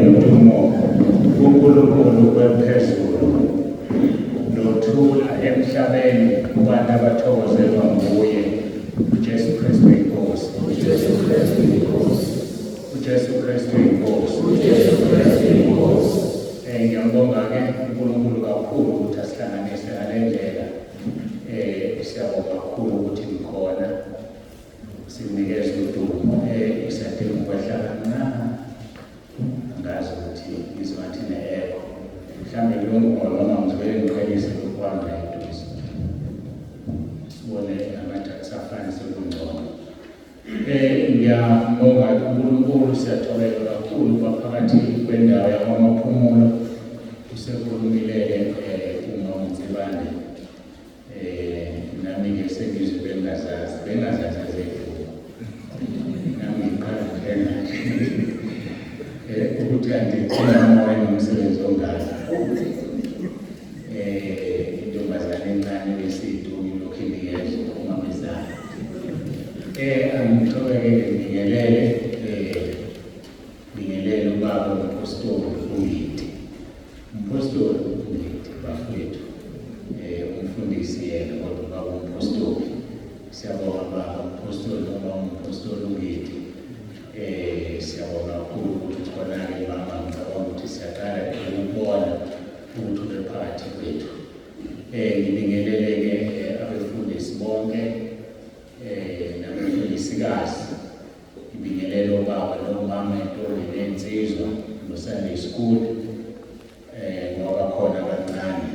Udumo kuNkulunkulu kwephezulu nothula emhlabeni kubantu abathokozelwa nguye uJesu Kristu inkosi. uJesu Kristu inkosi. uJesu Kristu inkosi. uJesu Kristu inkosi. Ngiyambonga-ke uNkulunkulu kakhulu ukuthi asihlanganise ngale ndlela. Siyabonga kakhulu ukuthi nikhona. Sinikeze udumo. Isadinga ukwehla kancane. Angazi ukuthi ngizwathi ne-echo. Mhlawumbe kulungile noma ngizovele ngiqhelise ukuhamba eduze. Sibone ngathi akusafani sekungcono. Ngiyambonga uNkulunkulu, siyathobeka kakhulu ukuba phakathi kwendawo yakwaMaphumulo. Usekhulumile-ke uMama Nsibande. Nami-ke sengizwe bengazazi, bengazazi ezedumo. Nami ngiqala nje ukuthi kanti umama wayenomsebenzi ongaka. Intombazane encane besiyituki lokhu inikeza umamezala. Angithobeke ngibingelele bingelele ubaba umpostoli uNgidi. Umpostoli uNgidi bafowethu. Umfundisi yena kodwa ubaba umpostoli. Siyabonga baba umpostoli noma umpostoli uNgidi. Siyabonga kakhulu ukuthi ukhona-ke mama, ngicabanga ukuthi siyaqala ukubona ukuthi ube phakathi kwethu. Ngibingelele-ke abefundisi bonke nabefundisikazi. Ngibingelele obaba nomama, intombi nensizwa no-Sunday school ngoba khona abancane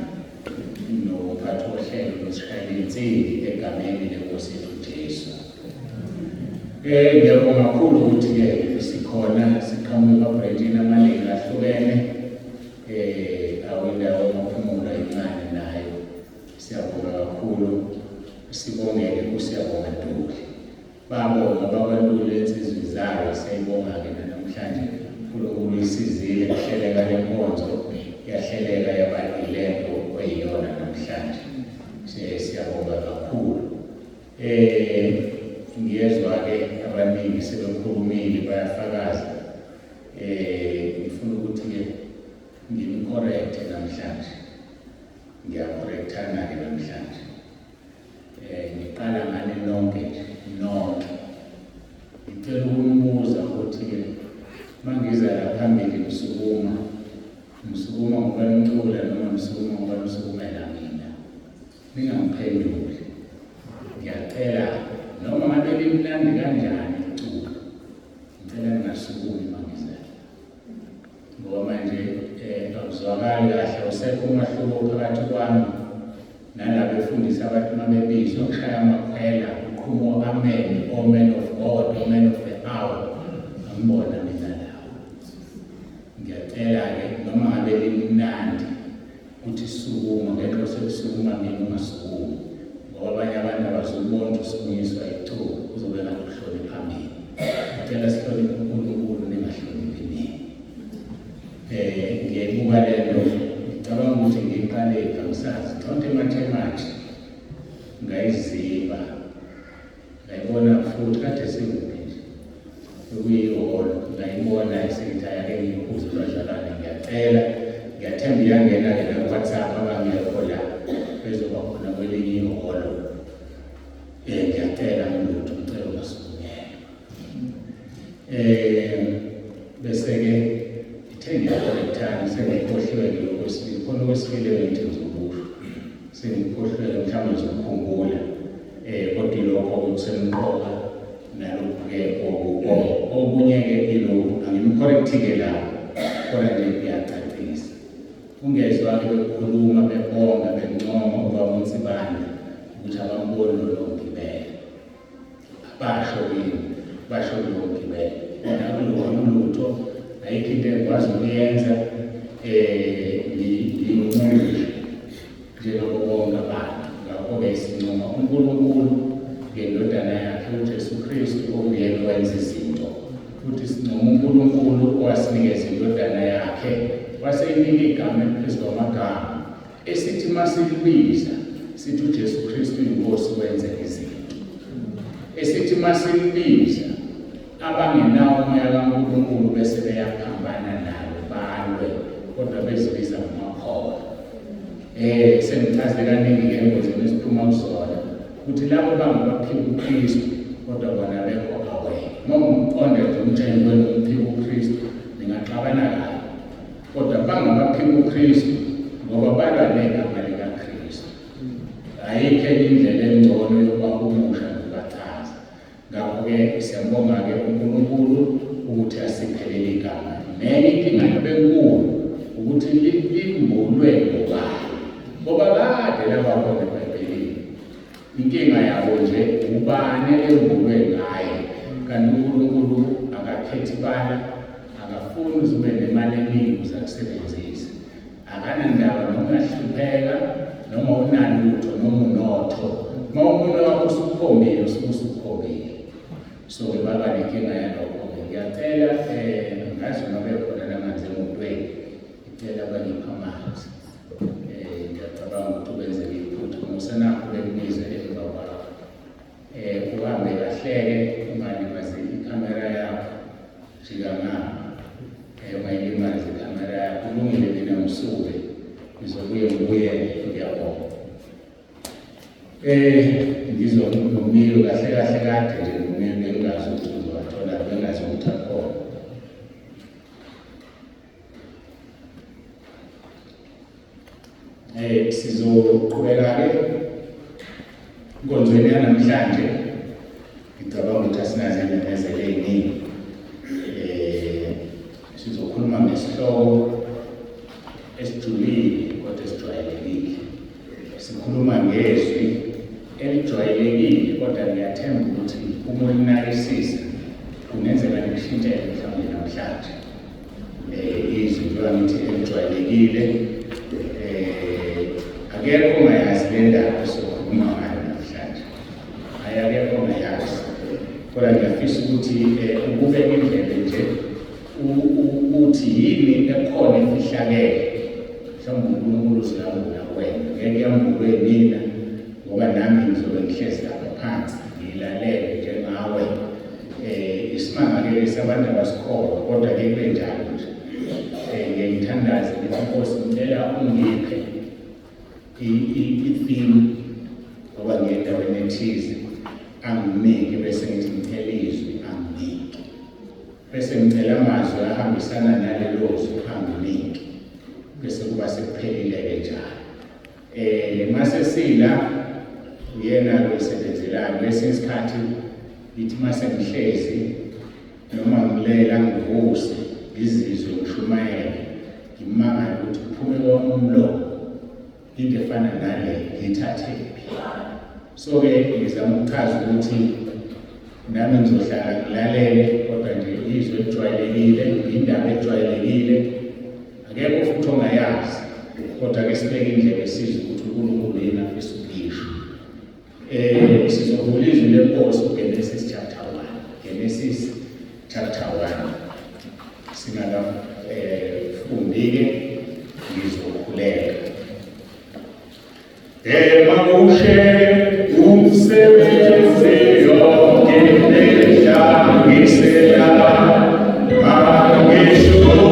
nomphathi wohlelo nosishayela insimbi egameni lenkosi yethu Jesu. Ngiyabonga kakhulu ukuthi-ke sikhona siqhamuka emabhrentshini amaningi ahlukene awindawo amaphumulo incane nayo. Siyabonga kakhulu, sibongele uSiyabonga Ntuli. Babonga bakwaNtuli ensizweni zayo, siyayibonga-ke nanamhlanje. uNkulunkulu isizile kuhleleka le nkonzo, yahleleka yaba ilento eyiyona namhlanje. Siyabonga kakhulu. Ngiyezwa-ke abaningi sebekhulumile bayafakaza. Ngifuna ukuthi-ke nginicorrecte namhlanje. Ngiyacorrectana-ke namhlanje. Ngiqala ngani nonke nje, nonke. Ngicela ukunibuza ukuthi-ke mangiza la phambili ngisukuma, ngisukuma ngoba nicula noma ngisukuma ngoba nisukumela mina? Ningangiphenduli. Ngiyacela noma ngabe limnandi kanjani iculo, ngicela ningasukumi mangiza. Ngoba manje akuzwakali kahle, awusekho umahluko phakathi kwami nalabefundisi abathi uma bebizwa kushaya amakhwela kuqhuma amen, o man of God, o man of the hour. Angibona mina lawo. Ngiyacela-ke noma ngabe limnandi ukuthi sukuma ngenxa sekusukuma mina ungasukumi, ngoba abanye abantu abazukubona ukuthi usukunyiswa iculo, kuzobe ngathi uhlonipha mina. Ngicela sihloniphe uNkulunkulu, ningahloniphi mina. Ngiyayibuka le nto, ngicabanga ukuthi ngiyiqale angisazi ngicabanga emathemathi ngayiziba ngayibona futhi kade sikuphi nje bekuyihholo ngayibona isithi ayake ngiyikhuze bazalwane. Ngiyacela, ngiyathemba iyangena-ke naku-WhatsApp abangekho la bezoba khona kwelinye ihholo. Ngiyacela ngilutho, ngicela ungasukunyelwa. Bese-ke ithe ngiyacorrectana sengikhohliwe-ke lokhu kwesibili, khona okwesibili engithi ngizokusho sengikhohliwe, mhlawumbe ngizokukhumbula. Kodwa ilokho okusemqoka nalokhu-ke okunye-ke ilokhu angimcorrecti-ke lapho, kodwa nje ngiyacacisa. Ungezwa-ke bekhuluma bebonga bencoma ubaba uNsibande ukuthi abamboni lolo mgibelo. Basho kimi, basho kulowo mgibelo. Mina akulona ulutho, ayikho into engikwazi ukuyenza. Ngingumuntu nje njengabo bonke abantu. Ngakho-ke sincoma uNkulunkulu ngendodana yakhe uJesu Kristu okuyena owenza izinto. Futhi sincoma uNkulunkulu owasinikeza indodana yakhe waseyinika igama eliphezu kwamagama esithi masilibiza sithi uJesu Kristu inkosi wenza izinto. Esithi masilibiza abangenawo umoya kaNkulunkulu Ngichaze kaningi-ke engozini esiphuma kuzona ukuthi labo bangabaphika uKristu kodwa bona bekho aware. Uma ungumqonde nje umtshele wena umphika uKristu ningaxabana kabi. Kodwa bangabaphika uKristu ngoba balwa negama likaKristu. Ayikho enye indlela engcono yokubahumusha nokubachaza. Ngakho-ke siyambonga-ke uNkulunkulu ukuthi asiphe leli gama. Nenye inkinga ebenkulu ukuthi limbulwe ngobani. Ngoba kade laba khona eBhayibhelini. Inkinga yabo nje ubani embulwe ngaye. Kanti uNkulunkulu akakhethi bala, akafuni uze ube nemali eningi ukuze akusebenzise. Akanandaba noma uyahlupheka noma unalutho noma unotho. Uma umunwe wakho usukhombile usuke usukhombile. So-ke baba nenkinga yalokho-ke. Ngiyacela um ngazi noma bekhona namanzi emotweni, ngicela bangiphe amanzi. Um ngiyacabanga ukuthi kwenzeke iphutha. Musa nakho bekubize emva kwakho. Um uhambe kahle-ke ungalimazi ikhamera yakho. Jika ngapha. Ungayilimazi ikhamera yakho. Kulungile mina ngisuke. Ngizobuye ngibuyele. Ngiyabonga. Ngizwa ngomile kahle kahle kade nje ngomile bengingazi ukuthi ngizowathola bengazi ukuthi akhona. Sizoqhubeka-ke enkonzweni yanamhlanje. Ngicabanga ukuthi asinazo iy'memezelo ey'ningi. Sizokhuluma ngesihloko esijulile kodwa esijwayelekile. Sikhuluma ngezwi elijwayelekile kodwa ngiyathemba ukuthi uma ulinakisisa kungenzeka likushintshele mhlawumbe namhlanje. Izwi njengoba ngithi elijwayelekile akekho ongayazi le ndaba esizokhuluma ngayo namhlanje. Hhayi, akekho ongayazi. Kodwa ngiyafisa ukuthi ukubeka indlebe nje uthi yini ekhona efihlakele mhlawumbe uNkulunkulu uzoyambula kuwena. Ngeke yambulwe mina ngoba nami ngizobe ngihlezi lapha phansi ngiyilalele njengawe. Isimanga-ke lesi abantu abasikholwa kodwa ke kube njalo nje. Ngiye ngithandaze ngithi Nkosi ngicela ungiphe i-theme ngoba ngiye endaweni ethize anginike bese ngithi ngicela izwi anginike. Bese ngicela amazwi ahambisana nalelo zwi anginike. Bese kuba sekuphelile-ke njalo. Mase sila uyena oyisebenzelayo kwesinye isikhathi ngithi mase ngihlezi noma ngilela ngivuse ngizizwe ngishumayele ngimangale ukuthi kuphume kwami umlomo into efana nale ngiyithathephi. So-ke ngizama ukuchaza ukuthi nami ngizohlala ngilalele kodwa nje izwi elijwayelekile, indaba ejwayelekile akekho futhi ongayazi kodwa ke sibeke indlebe sizwe ukuthi uNkulunkulu yena afisa ukuyisho. Sizovula izwi lenkosi uGenesis chapter 1. Genesis chapter 1. Singakafundi-ke ngizokhuleka. Emakushe umsebenzi yonke imihla ngisela mangishumayele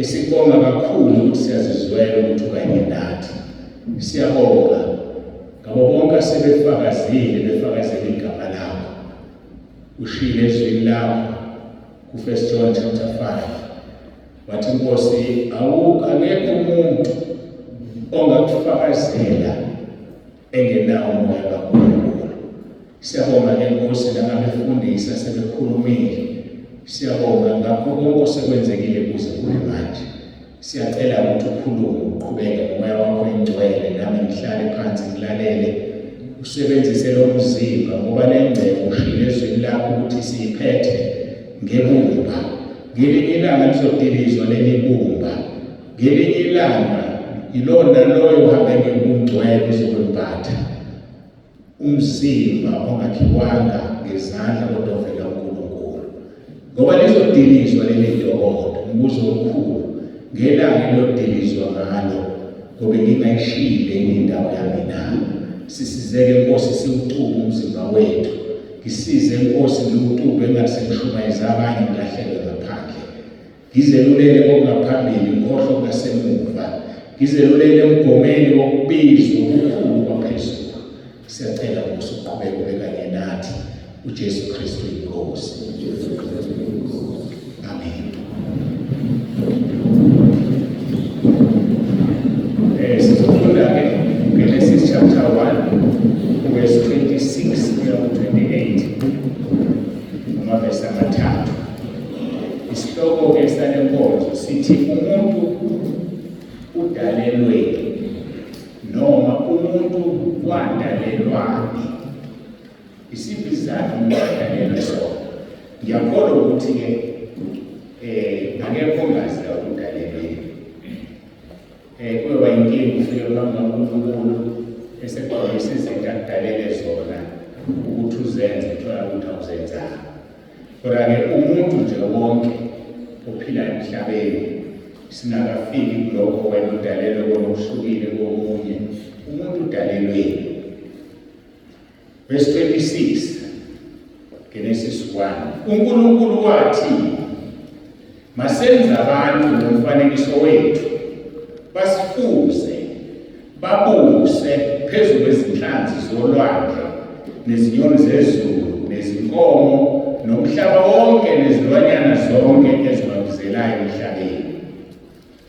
Esibonga kakhulu ukuthi siyazizwela ukuthi ukanye nathi. Siyabonga ngabo bonke asebefakazile befakazela igama lakho. Ushilo ezwini lakho ku-1 John chapter 5 wathi Nkosi awukho akekho umuntu ongakufakazela engenawo umoya kaNkulunkulu. Siyabonga ke Nkosi nangabefundisi asebekhulumile. Siyabonga ngakho konke osekwenzekile kuze kube manje. Siyacela ukuthi ukhulume uqhubeke ngomoya wakho ingcwele nami ngihlale phansi ngilalele usebenzise lo mzimba ngoba le ngcebo ushilo ezwini lakho ukuthi siyiphethe ngebumba. Ngelinye ilanga lizodilizwa leli bumba. Ngelinye ilanga yilona loyo uhambe ngebungcwele uzokwembatha umzimba ongakhiwanga ngezandla kodwa ovela kuNkulunkulu, ngoba lizodilizwa leli dokodo. Umbuzo omkhulu ngelanga eliyodilizwa ngalo, ngoba ngingayishiyile indawo yami na? Sisizeke Nkosi, siwucube umzimba wethu. Ngisize Nkosi, ngiwucube engathi sengishumayeza abanye ngilahleke ngaphandle. Ngizelulele kokungaphambili, ngikhohlwe okungasemuva. Ngizelulele emgomeni wokubizwa okukhulu kwaphezulu. Siyacela Nkosi uqhubeke ube kanye nathi. uJesu Kristu inkosi. Jesu Kristu inkosi. Amen. Sizofunda ke Genesis chapter 1 verse 26 kuya ku 28. Amavesi amathathu. Isihloko ke sale nkonzo sithi umuntu udalelwe noma umuntu wadalelwani. Isiphi isizathu umuntu adalelwe sona? Ngiyakholwa ukuthi ke akekho ongazi la udalelwe. Kuyoba inkinga ufike phambi kaNkulunkulu esegcwalisa izinto akudalele zona ukuthi uzenze, thola ukuthi awuzenzanga. Kodwa-ke umuntu nje wonke ophila emhlabeni singakafiki kulokho wena udalelwe kona okuhlukile komunye umuntu udalelweni. Verse 26 Genesis 1 uNkulunkulu wathi masenze abantu ngomfanekiso wethu basifuze babuse phezu kwezinhlanzi zolwandle nezinyoni zezulu nezinkomo nomhlaba wonke nezilwanyana zonke ezibabizelayo emhlabeni.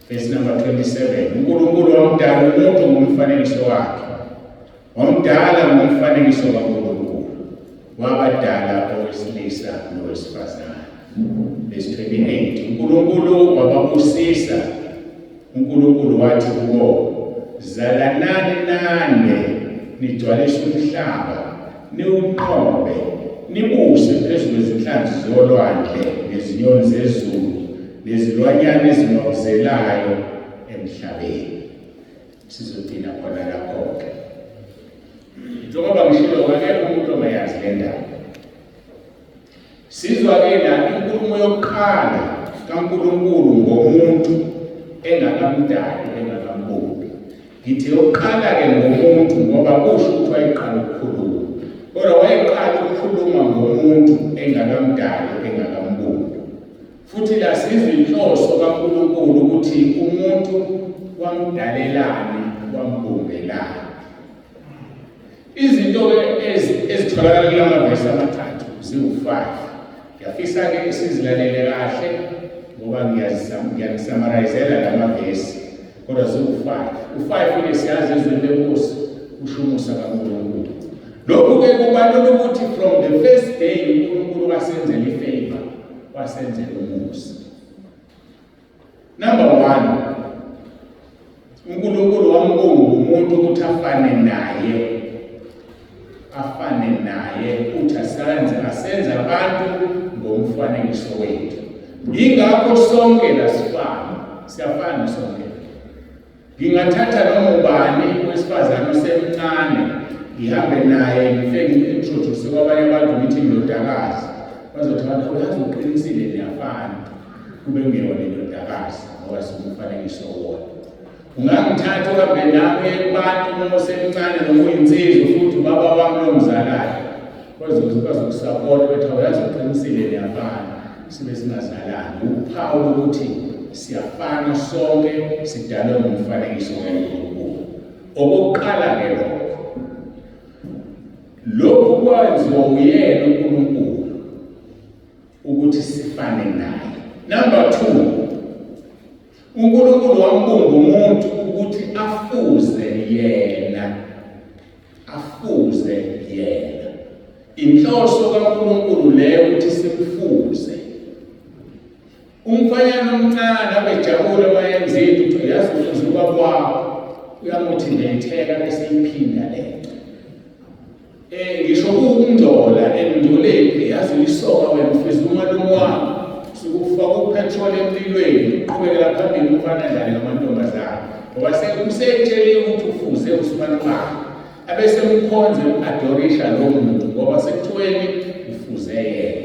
Verse number 27 uNkulunkulu wamdala umuntu ngomfanekiso wakhe, wamdala ngomfanekiso kaNkulunkulu, wabadala owesilisa nowesifazane. Verse 28 uNkulunkulu wababusisa. uNkulunkulu wathi kubo, zalanani nande, nigcwalise umhlaba, niwunqobe, nibuse phezu kwezinhlanzi zolwandle nezinyoni zezulu nezilwanyana ezinwabuzelayo emhlabeni. Sizogcina khona lapho-ke. Njengoba ngishilo, akekho umuntu ongayazi le ndaba. Sizwa-ke la inkulumo yokuqala kaNkulunkulu ngomuntu engakamdali, engakambumbi. Ngithi yokuqala-ke ngomuntu ngoba kusho ukuthi wayeqala ukukhuluma, kodwa wayeqala ukukhuluma ngomuntu engakamdali, engakambumbi. Futhi la sizwa inhloso kaNkulunkulu ukuthi umuntu wamdalelani, wambumbelani. Izinto-ke ezitholakala kula mavesi amathathu ziwu-5. Ngiyafisa-ke sizilalele kahle ngoba ngiyanisamarayizela la mavesi, kodwa ziwu-5. U-5-ke siyazi ezweni lenkosi usho umusa kaNkulunkulu. Lokhu-ke kubalula ukuthi from the first day uNkulunkulu wasenzela ifavor, wasenzela umusa. Number 1, uNkulunkulu wambumba umuntu ukuthi afane naye, afane naye, uthi asenze asenze abantu ngomfanekiso wethu. Yingakho sonke la sifana, siyafana sonke. Ngingathatha noma ubani wesifazane osemncane ngihambe naye ngifike ngi-introduce kwabanye abantu ngithi indodakazi, bazothi abantu uyazi uqinisile niyafana, kube kungeyona indodakazi ngoba siwumfanekiso wona. Ungangithatha uhambe nami kubantu noma osemncane noma uyinsizwa futhi ubaba wami lo ngizalayo, bazokusapota bethi awuyazi uqinisile niyafana, sibe singazalani. Uphawu lokuthi Siyafana sonke, sidalwe ngomfanekiso kaNkulunkulu. Okokuqala-ke lokho, lokhu kwenziwa uyena uNkulunkulu ukuthi sifane naye. Number 2, uNkulunkulu wambumba umuntu ukuthi afuze yena, afuze yena. Inhloso kaNkulunkulu leyo ukuthi simfuze. Umfanyana omncane abejabule mayenza into uthi yazi ufuze ubaba wakho, uyamuthi ngiyayitheka bese iphinda lento. Ngisho kuwukungcola emngcoleni, yazi uyisoka wena ufiza umalume wakho, sukufaka upetrol emlilweni, uqhubekela phambili umfana adlale ngamantombazane ngoba sekusetsheliwe ukuthi ufuze usibani bakhe, abese umkhonze um-adorisha lowo muntu ngoba sekuthiweni ufuze yena.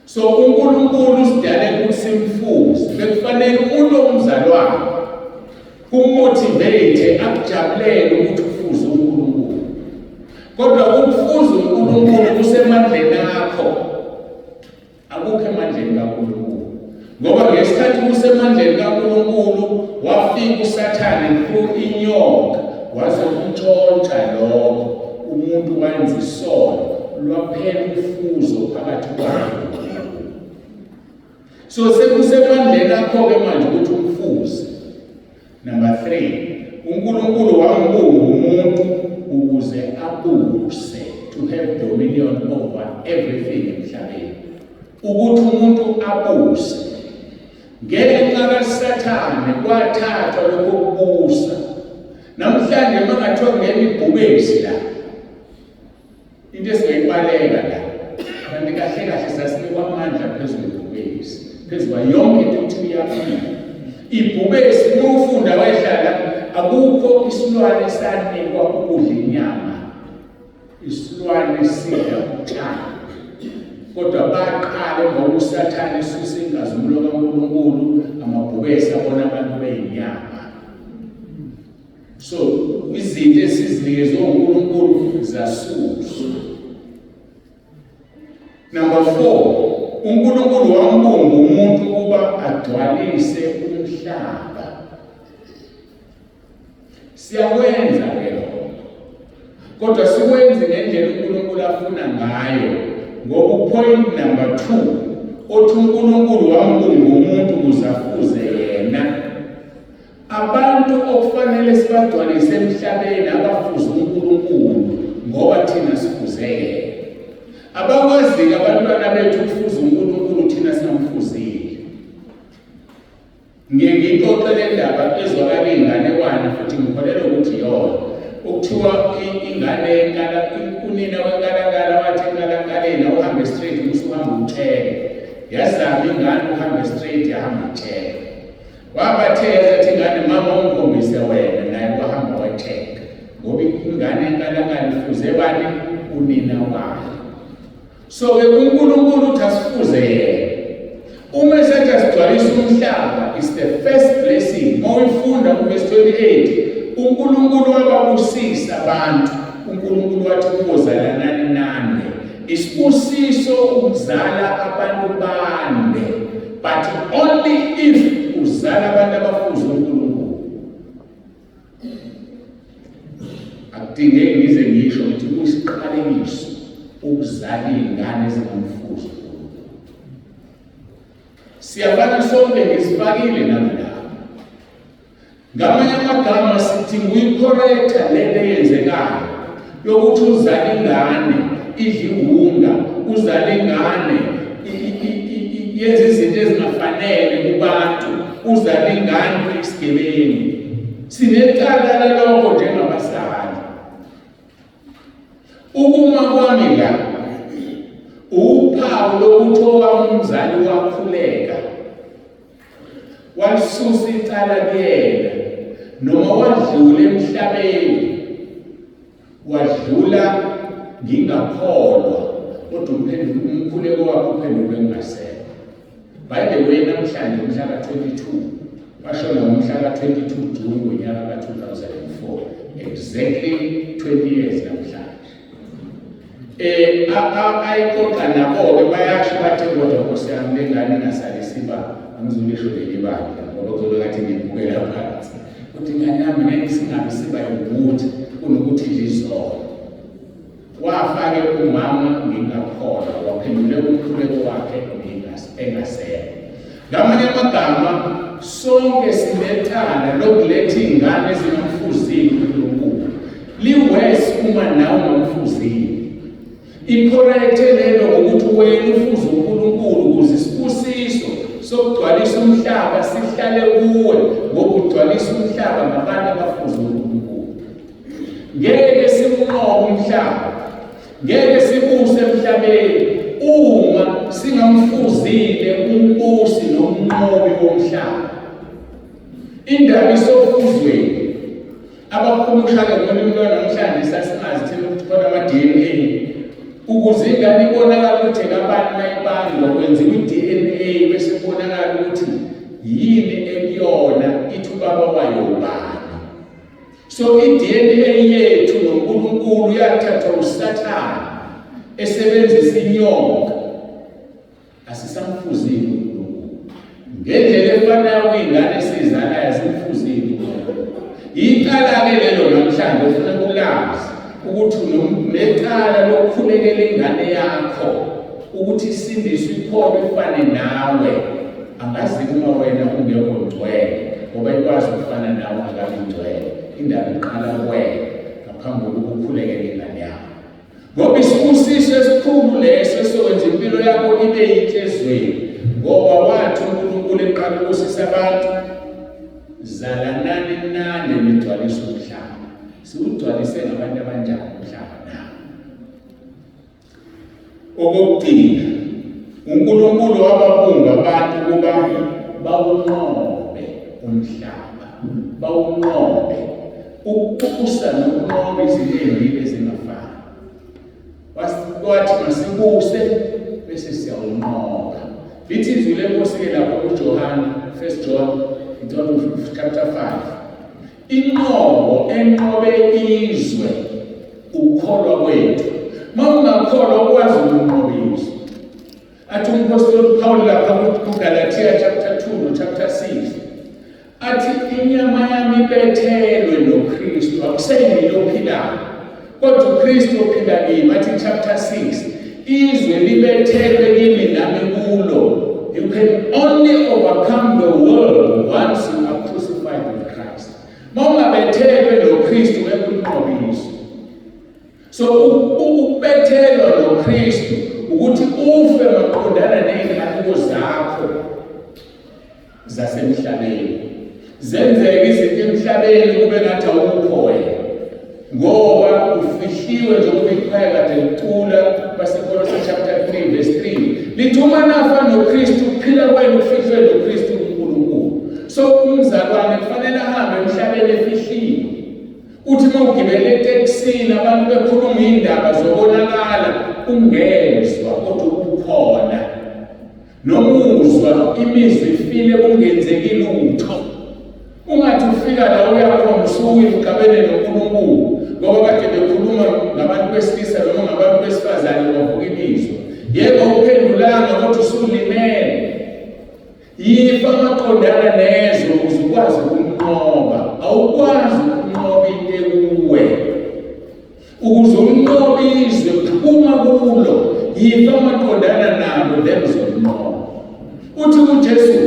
So uNkulunkulu usidale ukuthi simfuze, bekufanele umuntu ongumzalwane kumotivate akujabulele ukuthi ufuze uNkulunkulu, kodwa ukufuza uNkulunkulu kusemandleni akho, akukho emandleni kaNkulunkulu, ngoba ngesikhathi kusemandleni kaNkulunkulu wafika uSathane through inyoka wazokuntshontsha lokho, umuntu wenza isono, lwaphela ufuzo phakathi kwakhe. So sekusemandleni akho-ke manje ukuthi umfuze. Number 3, uNkulunkulu wambumba umuntu ukuze abuse, to have dominion over everything emhlabeni, ukuthi umuntu abuse. Ngenxa kaSathane kwathathwa lokho kubusa. Namhlanje mangathiwa kungena ibhubesi la, into esingayibaleka la, kanti kahle kahle sasinikwa amandla phezu kwebhubesi, phezu kwayo yonke into ukuthi uyaphila. Ibhubesi uma ufunda wehlala, akukho isilwane esanikwa ukudla inyama, isilwane sidla utshani. Kodwa baqale ngoba uSathane esusa inkazimulo kaNkulunkulu, amabhubesi abona abantu beyinyama. So izinto esizinikezwe uNkulunkulu zasuswa. Number 4, uNkulunkulu wambumba umuntu ukuba agcwalise umhlaba. Siyakwenza ke lokho, kodwa sikwenze ngendlela uNkulunkulu afuna ngayo, ngoba upoint number 2 othi uNkulunkulu wambumba umuntu ukuze afuze yena. Abantu okufanele sibagcwalise emhlabeni abafuze uNkulunkulu, ngoba thina sifuze yena. Abakwazi-ke abantwana bethu ukufuza uNkulunkulu, thina singamfuzile. Ngiye ngiyixoxe le ndaba ezwakala iy'nganekwane, futhi ngikholelwa ukuthi iyona. Okuthiwa ingane yenkala, unina wenkalakala wathi enkalankaleni awuhambe straight usuhamba utshele. Yazama ingane uhambe straight yahamba utshele. Wabatheza ethi ingane mama ungikhombise wena, naye wahamba wachecka ngoba ingane enkalakala ifuze bani? Unina wayo. So-ke uNkulunkulu uthi asifuze yena. Uma esethi asigcwalise umhlaba, is the first blessing. Uma uyifunda kuvesi 28, uNkulunkulu wababusisa abantu. uNkulunkulu wathi kubo zalanani nande. Isibusiso ukuzala abantu bande, but only if uzala abantu abafuze uNkulunkulu. Akudingeki ngize ngisho ukuthi kuyisiqalekiso ukuzala iy'ngane ezingamfuzi uNkulunkulu. Siyafana sonke, ngisifakile nami lapho. Ngamanye amagama sithi nguyicorrector lento eyenzekayo yokuthi uzale ingane idla iwunga, uzale ingane yenza izinto ezingafanele kubantu, uzale ingane isigebengu. Sinecala lalokho njengabazali. Ukuma kwami la uphawu lokuthi owami umzali wakhuleka, walisusa icala kuyena, noma wadlula emhlabeni, wadlula ngingakholwa, kodwa umkhuleko wakhe uphenduke ngingasekho. By the way, namhlanje umhla ka-22, washona ngomhla ka-22 June ngonyaka ka-2004, exactly 20 years namhlanje. Ayixoxa nabo-ke bayasho bathi kodwa nkosi yami le ngane ingasalisi. siba, angizulisho leli bandla ngoba kuzobe ngathi ngibukela phansi, ukuthi ingane yami ngeke singabe siba yibutha kunokuthi nje izolo. Wafa-ke umama ngingakholwa, waphenduleka umkhuleko wakhe engasekho. Ngamanye amagama, sonke sinecala lokuletha iy'ngane ezingamfuzile uNkulunkulu. Liwesi uma nawe ungamfuzile. Ikhorekthe lento ngokuthi wena ufuze uNkulunkulu ukuze isibusiso sokugcwalisa umhlaba sihlale kuwe, ngoba ugcwalisa umhlaba ngabantu abafuze uNkulunkulu. Ngeke siwunqobe umhlaba, ngeke sibuse emhlabeni uma singamfuzile umbusi nomnqobi womhlaba. Indaba isofuzweni. Abakhumushake ngolimi lwanamhlanje sasingazi thina ukuthi khona ama-DNA ukuze ingane ibonakale ukuthi ekabani mayibangwa kwenziwa i-DNA bese kubonakala ukuthi yini ekuyona, ithi ubaba wayo ubani. So i-DNA yethu noNkulunkulu yathathwa uSathane esebenzisa inyoka. Asisamfuzile uNkulunkulu ngendlela efanayo kwiy'ngane esiyizalayo, asimfuzile uNkulunkulu. Icala-ke lelo namhlanje ofuna kulazi ukuthi unecala lokukhulekela ingane yakho ukuthi isindiswe ikholwe ifane nawe. Angazi uma wena ungekho ngcwele, ngoba ikwazi ukufana nawe ungakabi ngcwele. Indaba iqala kuwena ngaphambi kokuba ukhulekele ingane yakho, ngoba isibusiso esikhulu leso esokwenza impilo yakho ibe yinhle ezweni. Ngoba wathi uNkulunkulu eqala ukubusisa abantu, zalanani nane nigcwalise umhlaba. Siwugcwalise ngabantu abanjani umhlaba na? Okokugcina, uNkulunkulu wababumba abantu ukuba bawunqobe umhlaba, bawunqobe. Ukubusa nokunqoba izinto ezimbili ezingafani. Wathi masibuse bese siyawunqoba. Lithi izwi leNkosi-ke lapho kuJohane, 1 John, chapter 5. Inqobo enqobe izwe ukukholwa kwethu. Uma ungakholwa ukwazi ukunqoba izwe. Athi umpostoli Paul lapha kuGalatia chapter 2 no chapter 6 athi inyama yami ibethelwe noKristu, akuseyimi ophilayo kodwa uKristu ophila kimi. Athi chapter 6 izwe libethelwe kimi nami kulo. You can only overcome the world once you are crucified with Christ. Uma ungabethelwe noKristu ngeke unqobe izwe. So ukubethelwa noKristu ukuthi ufe maqondana nezinkanuko zakho zasemhlabeni. Zenzeka izinto emhlabeni kube ngathi awukho wena, ngoba ufihliwe, njengoba ikhwaya kade licula baseKolose chapter 3 verse 3 lithi uma nafa noKristu, kuphila kwenu kufihlwe noKristu kuNkulunkulu. So umzalwane kufanele ahambe emhlabeni efihliwe. Uthi uma ugibele etekisini abantu bekhuluma iy'ndaba zobonakala ungezwa, kodwa ubukhona noma uzwa imizwa ifile kungenzeki lutho. Ungathi ufika la uyakhona usuke uxabene noNkulunkulu ngoba kade bekhuluma ngabantu besilisa noma ngabantu besifazane, wavuka imizwa. Yebo, uphendulanga kodwa usulimele. Yifa maqondana nezwe ukuze ukwazi ukunqoba. Awukwazi ukunqoba into ekuwe. Ukuze unqobe izwe, phuma kulo, yifa maqondana nalo, then uzonqoba. Uthi uJesu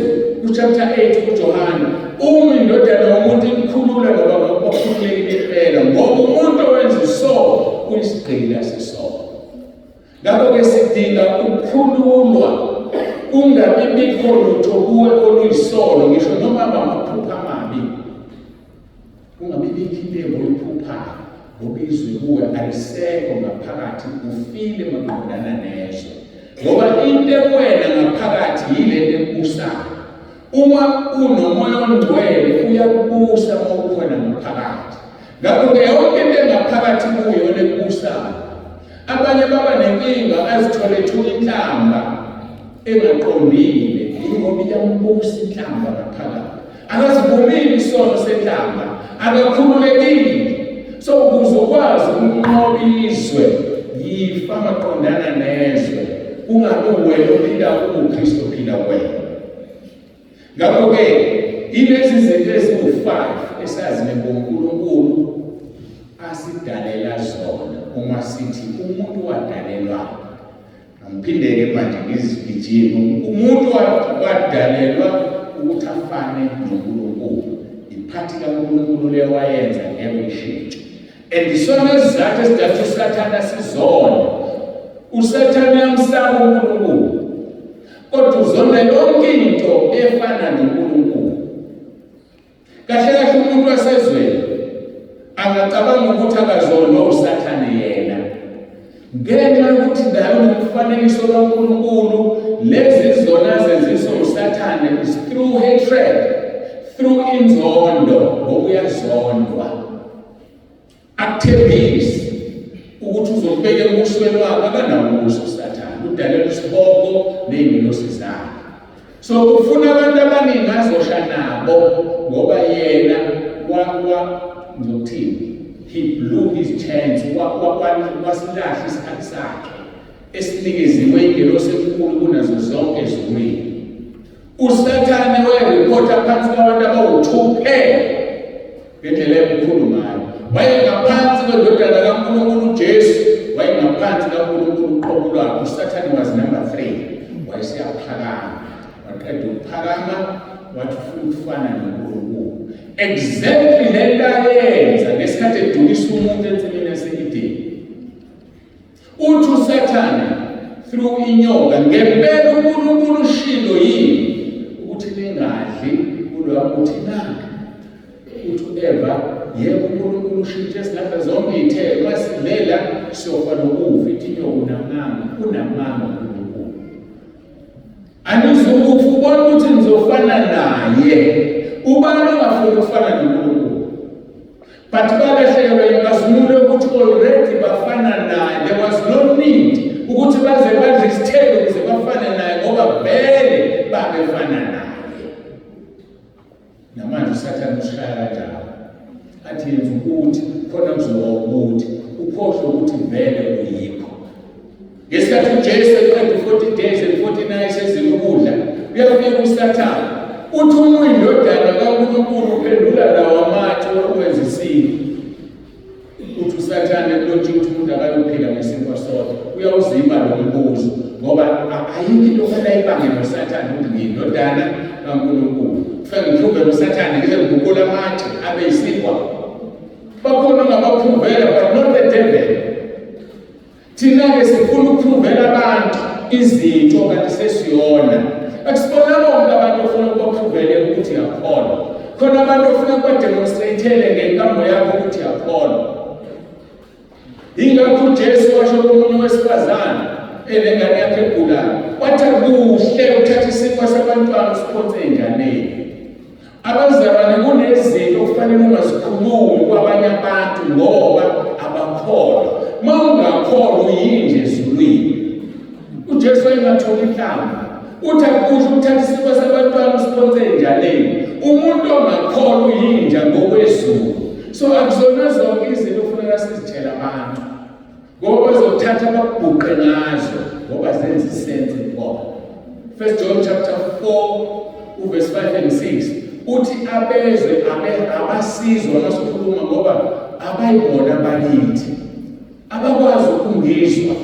kuchapter 8 kuJohane, uma indodana yomuntu inikhulula ngoba bakhululekile impela, ngoba umuntu owenza isono uyisigqila sesono. Ngakho-ke sidinga ukukhululwa, kungabi bikho lutho kuwe oluyisono, ngisho noma bamaphupha amabi, kungabi bikho into oyiphuphayo, ngoba izwe kuwe alisekho ngaphakathi, ufile maqondana nezwe. Ngoba into ekuwena ngaphakathi yile nto ekubusayo. Uma unoMoya oNgcwele uyakubusa uma ukhona ngaphakathi. Ngakho-ke yonke into engaphakathi kuyo ekubusayo. Abanye baba nenkinga azithole ethuka inhlamba engaqondile, yingoba iyambusa inhlamba ngaphakathi. Akazivumile isono senhlamba, akakhululekile. So ukuze ukwazi ukunqoba izwe, yifa maqondana nezwe, kungabi wena ophila, uKristu ophila kuwena. Ngakho-ke ilezi zinto eziwu-five esazi ngoNkulunkulu asidalela zona uma sithi umuntu wadalelwa. Angiphinde-ke manje ngizigijime. Umuntu wadalelwa ukuthi afane noNkulunkulu. Iphathi kaNkulunkulu le wayenza ngeke uyishintshe. And isona isizathu esidala ukuthi uSathane asizone. USathane uyamsaba uNkulunkulu. Kodwa uzonda yonke into efana noNkulunkulu. Kahle kahle umuntu wasezweni angacabanga ukuthi akazondwa uSathane yena. Ngenxa yokuthi naye unomfanekiso kaNkulunkulu, lezi zona zenziswa uSathane is through hatred, through inzondo, ngoba uyazondwa. Akuthembisi ukuthi uzokubeka embusweni wakhe, akanawo umbuso uSathane, udalela isihogo ney'ngelosi zakhe. So ufuna abantu abaningi azosha nabo ngoba yena wa wa ngizokuthini he blew his chance wasilahla isikhathi sakhe esinikeziwe ingelosi enkulu kunazo zonke ezulwini. USathane wayerephotha phansi kwabantu abawu-2 kuphela ngendlela emkhulu ngayo. Wayengaphansi kwendodana kaNkulunkulu uJesu, wayengaphansi kaNkulunkulu uqobo lwakhe. USathane was number 3. Wayeseyaphakama. Waqeda ukuphakama wathi ufuna ukufana noNkulunkulu. Exactly lento ayenza ngesikhathi edukisa umuntu ensimini yase-Edeni. Uthi uSathane through inyoka, ngempela uNkulunkulu ushilo yini ukuthi ningadli kuloya muthi na? Uthi uEva, yebo uNkulunkulu ushintshe singadla zonke iy'thelo, uma sidlela siyofa nokufa. Ithi inyoka unamanga, unamanga uNkulunkulu. Anizukufa, ubona ukuthi nizofana naye. Ubani ongafuni ukufana noNkulunkulu? But balahlekelwa inkazimulo yokuthi already bafana naye. There was no need ukuthi baze badle isithelo ukuze bafane naye ngoba vele babefana naye. Namanje uSathane ushaya kanjalo. Athi yenza ukuthi khona kuzoba ukuthi ukhohlwe ukuthi vele uyikho. Ngesikhathi uJesu eqeda u-40 days and 40 nights ezila ukudla, uyafika uSathane. Uthi uma uyindodana kaNkulunkulu uphendula lawa amatshe ukwenza isinkwa. Uthi uSathane kulotshiwe ukuthi umuntu akayophila ngesinkwa sodwa. Uyawuzima lo mbuzo ngoba ayikho into ofanele ayibange noSathane ukuthi ngiyindodana kaNkulunkulu. Kufanele ngiphume noSathane ngize ngiguqule amatshe abe isinkwa. Bakhona ongabaphuvela but not the devil. Thina-ke sifuna ukuphuvela abantu izinto kanti sesiyona. Akusibona bonke abantu ofuna ukubaphuvele ukuthi uyakholwa. Khona abantu ofuna ukubademonstratele ngenkambo yakho ukuthi uyakholwa. Yingakho uJesu washo komunye wesifazane enengane yakhe egulayo, wathi akuhle uthatha isinkwa sabantwana usiphonse enganeni. Abazalwane kunezinto okufanele ungazikhulumi kwabanye abantu ngoba abakholwa. Uma ungakholwa uyinje ezulwini. UJesu wayengatholi inhlamba. Uthi akusho ukuthatha isinkwa sabantwana usiphonse enjaleni. Umuntu ongakholwa uyinja ngokwezulu. So akuzona zonke izinto okufuneka sizitshele abantu. Ngoba bazothatha bakubhuqe ngazo ngoba zenza isense kubona. First John chapter 4 uverse 5 and 6 uthi abezwe abe abasizwa masikhuluma ngoba abayibona bakithi abakwazi ukungizwa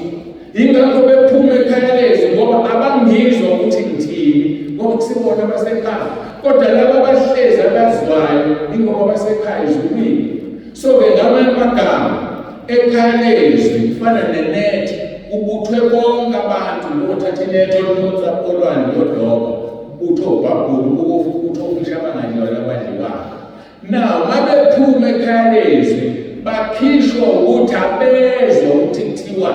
ingakho bephuma ekhaya lezwi ngoba abangizwa ukuthi ngithini ngoba kusibona abasekhaya kodwa laba abahlezi abazwayo ingoba basekhaya ezulwini. So-ke ngamanye amagama ekhaya lezwi kufana nenethi kubuthwe bonke abantu ngokuthatha inethi oluphonsa olwandle lodoba ubuthwe ubhabhulu ubuthwe umsha abangadliwa nabadliwayo. Now mabephuma ekhaya lezwi bakhishwa ukuthi abezwa ukuthi kuthiwa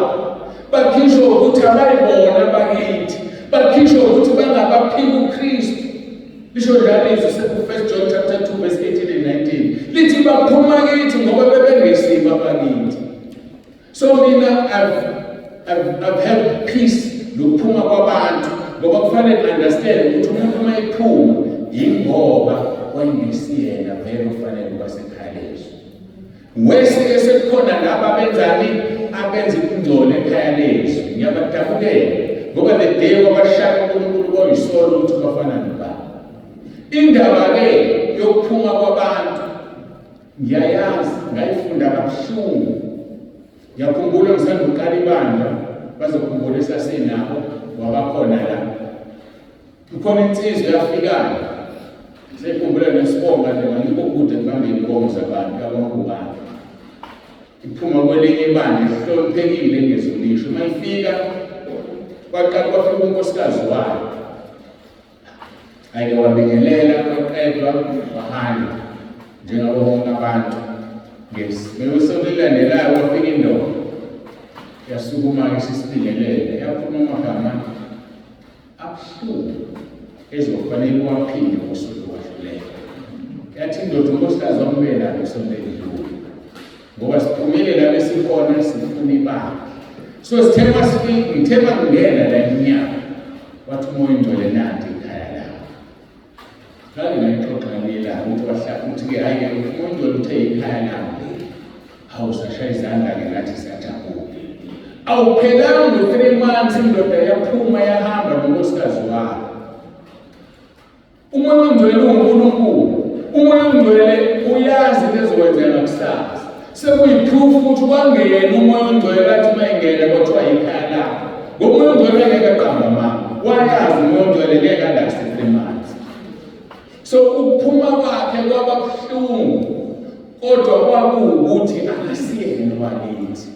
bakhishwa ukuthi abayibona bakithi bakhishwa ukuthi bangabaphika uKristu. Lisho njalo izwi seku-1 John chapter 2 verse 18 and 19. Lithi baphuma kithi ngoba bebengesibo abakithi. So mina I've had peace nokuphuma kwabantu ngoba kufanele understand ukuthi umuntu uma ephuma yingoba wayengesiyena vele ufanele ukuba sekhaya lezwi. Wese sekukhona laba abenzani abenza ukungcola ekhaya lezwi. Ngiyabadabukela ngoba the day wabashaya uNkulunkulu koyisolo ukuthi bafana nobani. Indaba-ke yokuphuma kwabantu ngiyayazi, ngayifunda kabuhlungu. Ngiyakhumbula ngisanda ukuqala ibandla, bazokhumbula esasinabo, wabakhona la. Kukhona insizwa eyafikayo, seyikhumbula nesibonga nje, ngangikho kude ekubambeni inkomo zabantu, yabona ubani. Iphuma kwelinye ibandla ehloniphekile engezulisho. Uma ifika kwaqala kwafika unkosikazi wayo. Ake wabingelela kwaqedwa wahamba njengabo bonke abantu. Ngesonto elilandelayo kwafika indoda yasukuma-ke sisibingelele yaphuma amagama abuhlungu ezofanele uwaphinde ngosuku wadlulela. Yathi indoda unkosikazi wamubela ngesonto elidlule ngoba siphumile la besikhona sifuna ibandla. So sithe masifika ngithe makungena la emnyango wathi umoya ingcwele nanti ikhaya lakho. Ngake ngayixoxa ngelanga ukuthi wahlala uthi-ke hhayi-ke umoya ingcwele uthe ikhaya lami leli. Hawu sashaya izandla-ke nathi siyajabula. Awuphelanga u-3 months indoda yaphuma yahamba nonkosikazi wayo. Umoya ongcwele uwuNkulunkulu. Umoya ongcwele uyazi into ezokwenzeka kusasa. Sekuyi-proof ukuthi kwangena umoya ongcwele athi uma engena kwathiwa yikhaya lakho. Ngoba umoya ongcwele ngeke aqambe amanga. Wayazi umoya ongcwele ngeke alast 3 months. So ukuphuma kwakhe kwaba buhlungu kodwa kwakuwukuthi akasiyena wakithi.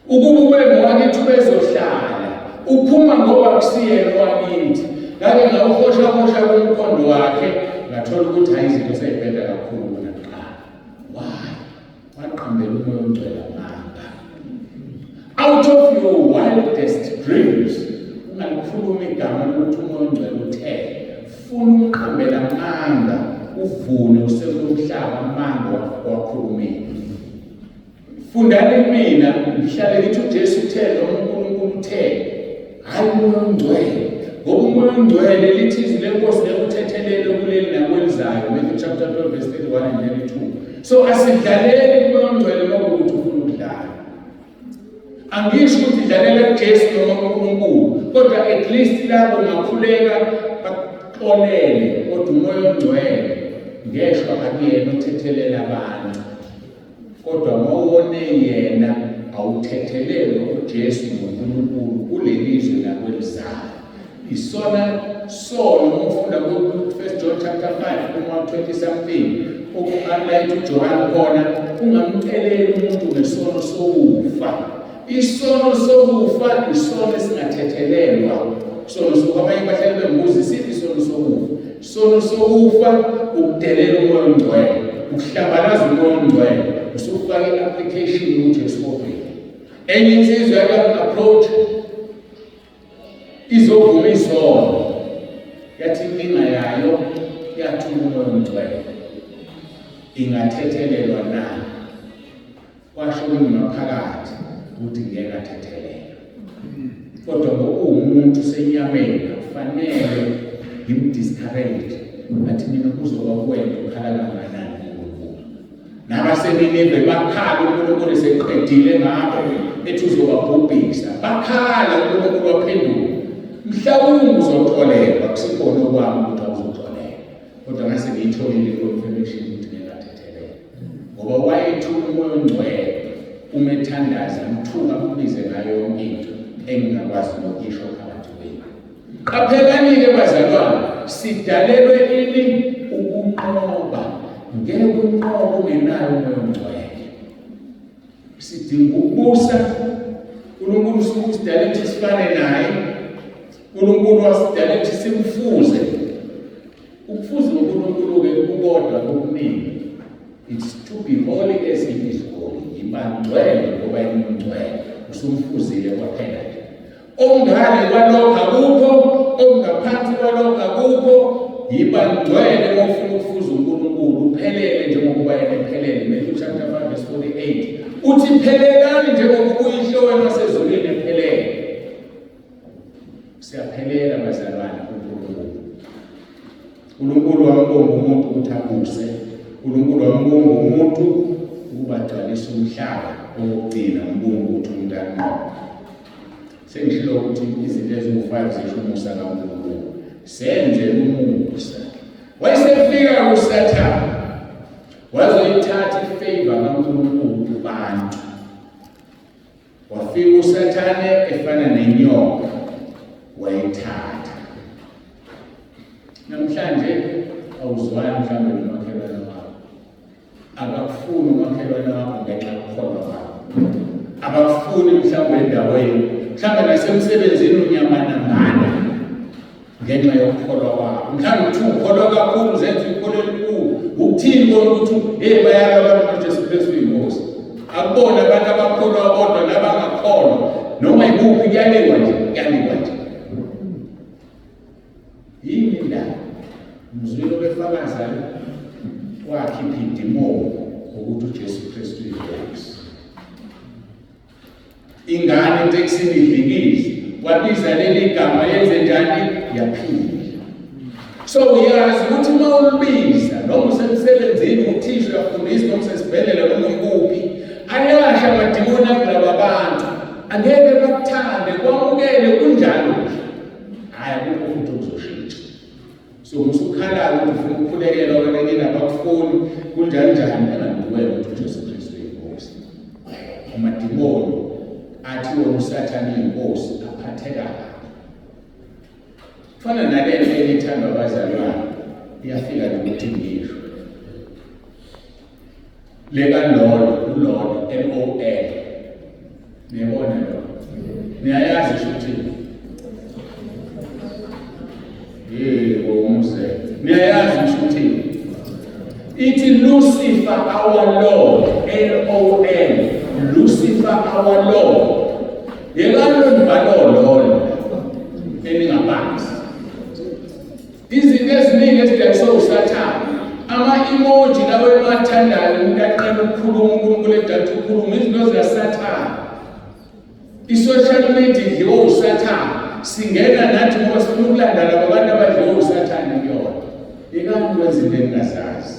Ukuba ube ngowakithi ubezohlala uphuma ngoba kusiyena owakithi. Ngake ngawuhoshahosha kumkhondo wakhe ngathola ukuthi hayi izinto seyibheda kakhulu kunakuqala. Why? Waqambela umoya ongcwele amanga. Out of your wildest dreams ungalikhuluma igama lokuthi umoya ongcwele uthe funa umqambela amanga uvune usekulomhlaba amanga wakhulumile. Fundani kumina ngihlale ngithi uJesu uthe noma uNkulunkulu uthe, hhayi umoya ongcwele. Ngoba umoya ongcwele lithi izwi lenkosi ngeke kuleli nakwelizayo, Matthew chapter 12 verse 31 and 32. So asidlaleli kumoya ongcwele uma kuwukuthi ufuna ukudlala. Angisho ukuthi dlalela kuJesu noma kuNkulunkulu, kodwa at least labo ungakhuleka bakuxolele, kodwa umoya ongcwele ngeshwa akuyena othethelela abantu. Kodwa mawone yena awuthethelelwe uJesu noNkulunkulu kuleli zwe nakwelizayo. Isona sono uma ufunda ku-First John chapter 5 kuma 20 something okualayitha uJohane khona ungamceleli umuntu ngesono sokufa. Isono sokufa isono esingathethelelwa. Isono sokufa abanye bahlale bengibuza isiphi isono sokufa? Isono sokufa ukudelela umoya ongcwele, ukuhlambalaza umoya ongcwele, usufaka i-application ukuthi esihogweni. Enye insizwa yaka-approach izovuma isono yathi inkinga yayo yathuka umoya ongcwele ingathethelelwa na? Kwasho kimi ngaphakathi ukuthi ngeke athethelelwe. Kodwa ngokuwumuntu senyameni akufanele ngimdiscourage athi mina kuzoba kuwena ukhala kangakanani kuNkulunkulu. NabaseNinive bakhala uNkulunkulu eseqedile ngabo ethi uzobabhubhisa. Bakhala uNkulunkulu waphendula. Mhlawumbe uzoxolelwa kusikhona okwami ukuthi awuzoxolelwa. Kodwa ngase ngiyitholile i-confirmation ukuthi ngeke athethelelwe. Ngoba wayethuka umoya ongcwele uma ethandaza mthuka ambize ngayo yonke into engingakwazi nokuyisho phakathi kwenu. Qaphelani-ke bazalwane, sidalelwe ini? Ukunqoba. Ngeke unqobe ungenayo umoya ongcwele. Sidinga ukubusa. uNkulunkulu usidale ukuthi sifane naye. uNkulunkulu wasidala ukuthi simfuze. Ukufuza uNkulunkulu-ke kukodwa kokuningi. It's to be holy as he is holy. Yiba ngcwele ngoba yena ungcwele. Usumfuzile kwaphela nje. Okungale kwalokho akukho, okungaphansi kwalokho akukho. Yiba ngcwele uma ufuna ukufuza uNkulunkulu, uphelele njengokuba yena ephelele. Matthew chapter 5 verse 48. Uthi phelelani njengokuba uyihlo wenu wasezulwini ephelele. Siyaphelela bazalwane kuNkulunkulu. uNkulunkulu wambonga umuntu ukuthi abuse. uNkulunkulu wambonga umuntu ukuba agcwalise umhlaba. Okokugcina umbonga ukuthi umuntu anqobe. Sengishilo ukuthi izinto eziwu-5 zisho umusa kaNkulunkulu. Senzela umusa. Wayesefika kuSathane wazoyithatha ifavor kaNkulunkulu kubantu. Wafika uSathane efana nenyoka wayithatha. Namhlanje awuzwani mhlawumbe nomakhelwane wakho. Akakufuni umakhelwane wakho ngenxa yokukholwa kwakho. Abakufuni mhlawumbe endaweni, mhlawumbe nasemsebenzini unyamanambana ngenxa yokukholwa kwakho. Mhlawumbe uthi ukholwa kakhulu zenza ikholo elikhulu. Ukuthini kona ukuthi hey bayalwa abantu ngoJesu Kristu inkosi. Akubona abantu abakholwa kodwa nabangakholwa noma ikuphi kuyaliwa nje, kuyaliwa nje. Yini indaba? Mzwile obefakaza wakhipha idimoni ukuthi uJesu Kristu uyinkosi. Ingane etekisini idlikiza, wabiza leli gama yenze njani? Yaphila. So uyazi ukuthi uma ulibiza noma usemsebenzini uthisha uyafundisa noma usesibhedlela noma uyikuphi ayasha amadimoni akulaba bantu angeke bakuthande kwamukele kunjalo nje hhayi akukho futhi okuzoshintsha so musukhala ukuthi ufuna ukukhulekelwa wena kini abakufuni kunjani njani engakuwena ukuthi uJesu Kristu uyinkosi amadimoni athi wona uSathane uyinkosi aphatheka kabi fana nale nto enithandwa abazalwane iyafika nokuthi ngisho lekalolo ulolo L O L niyabona lo niyayazi isho ukuthi yebo umzelo niyayazi isho ukuthi ithi Lucifer our Lord L O L Lucifer our Lord yekani lo mbhalo lolo eningabazi Izinto eziningi ezidayiswe uSathane, ama-emoji lawo eniwathandayo, umuntu aqala ukukhuluma, uNkulunkulu edala ukukhuluma, izinto zikaSathane. I-social media idliwe uSathane. Singena nathi ngoba sifuna ukulanda labo bantu abadliwe uSathane kuyona. Yekani ukwenza into eningazazi.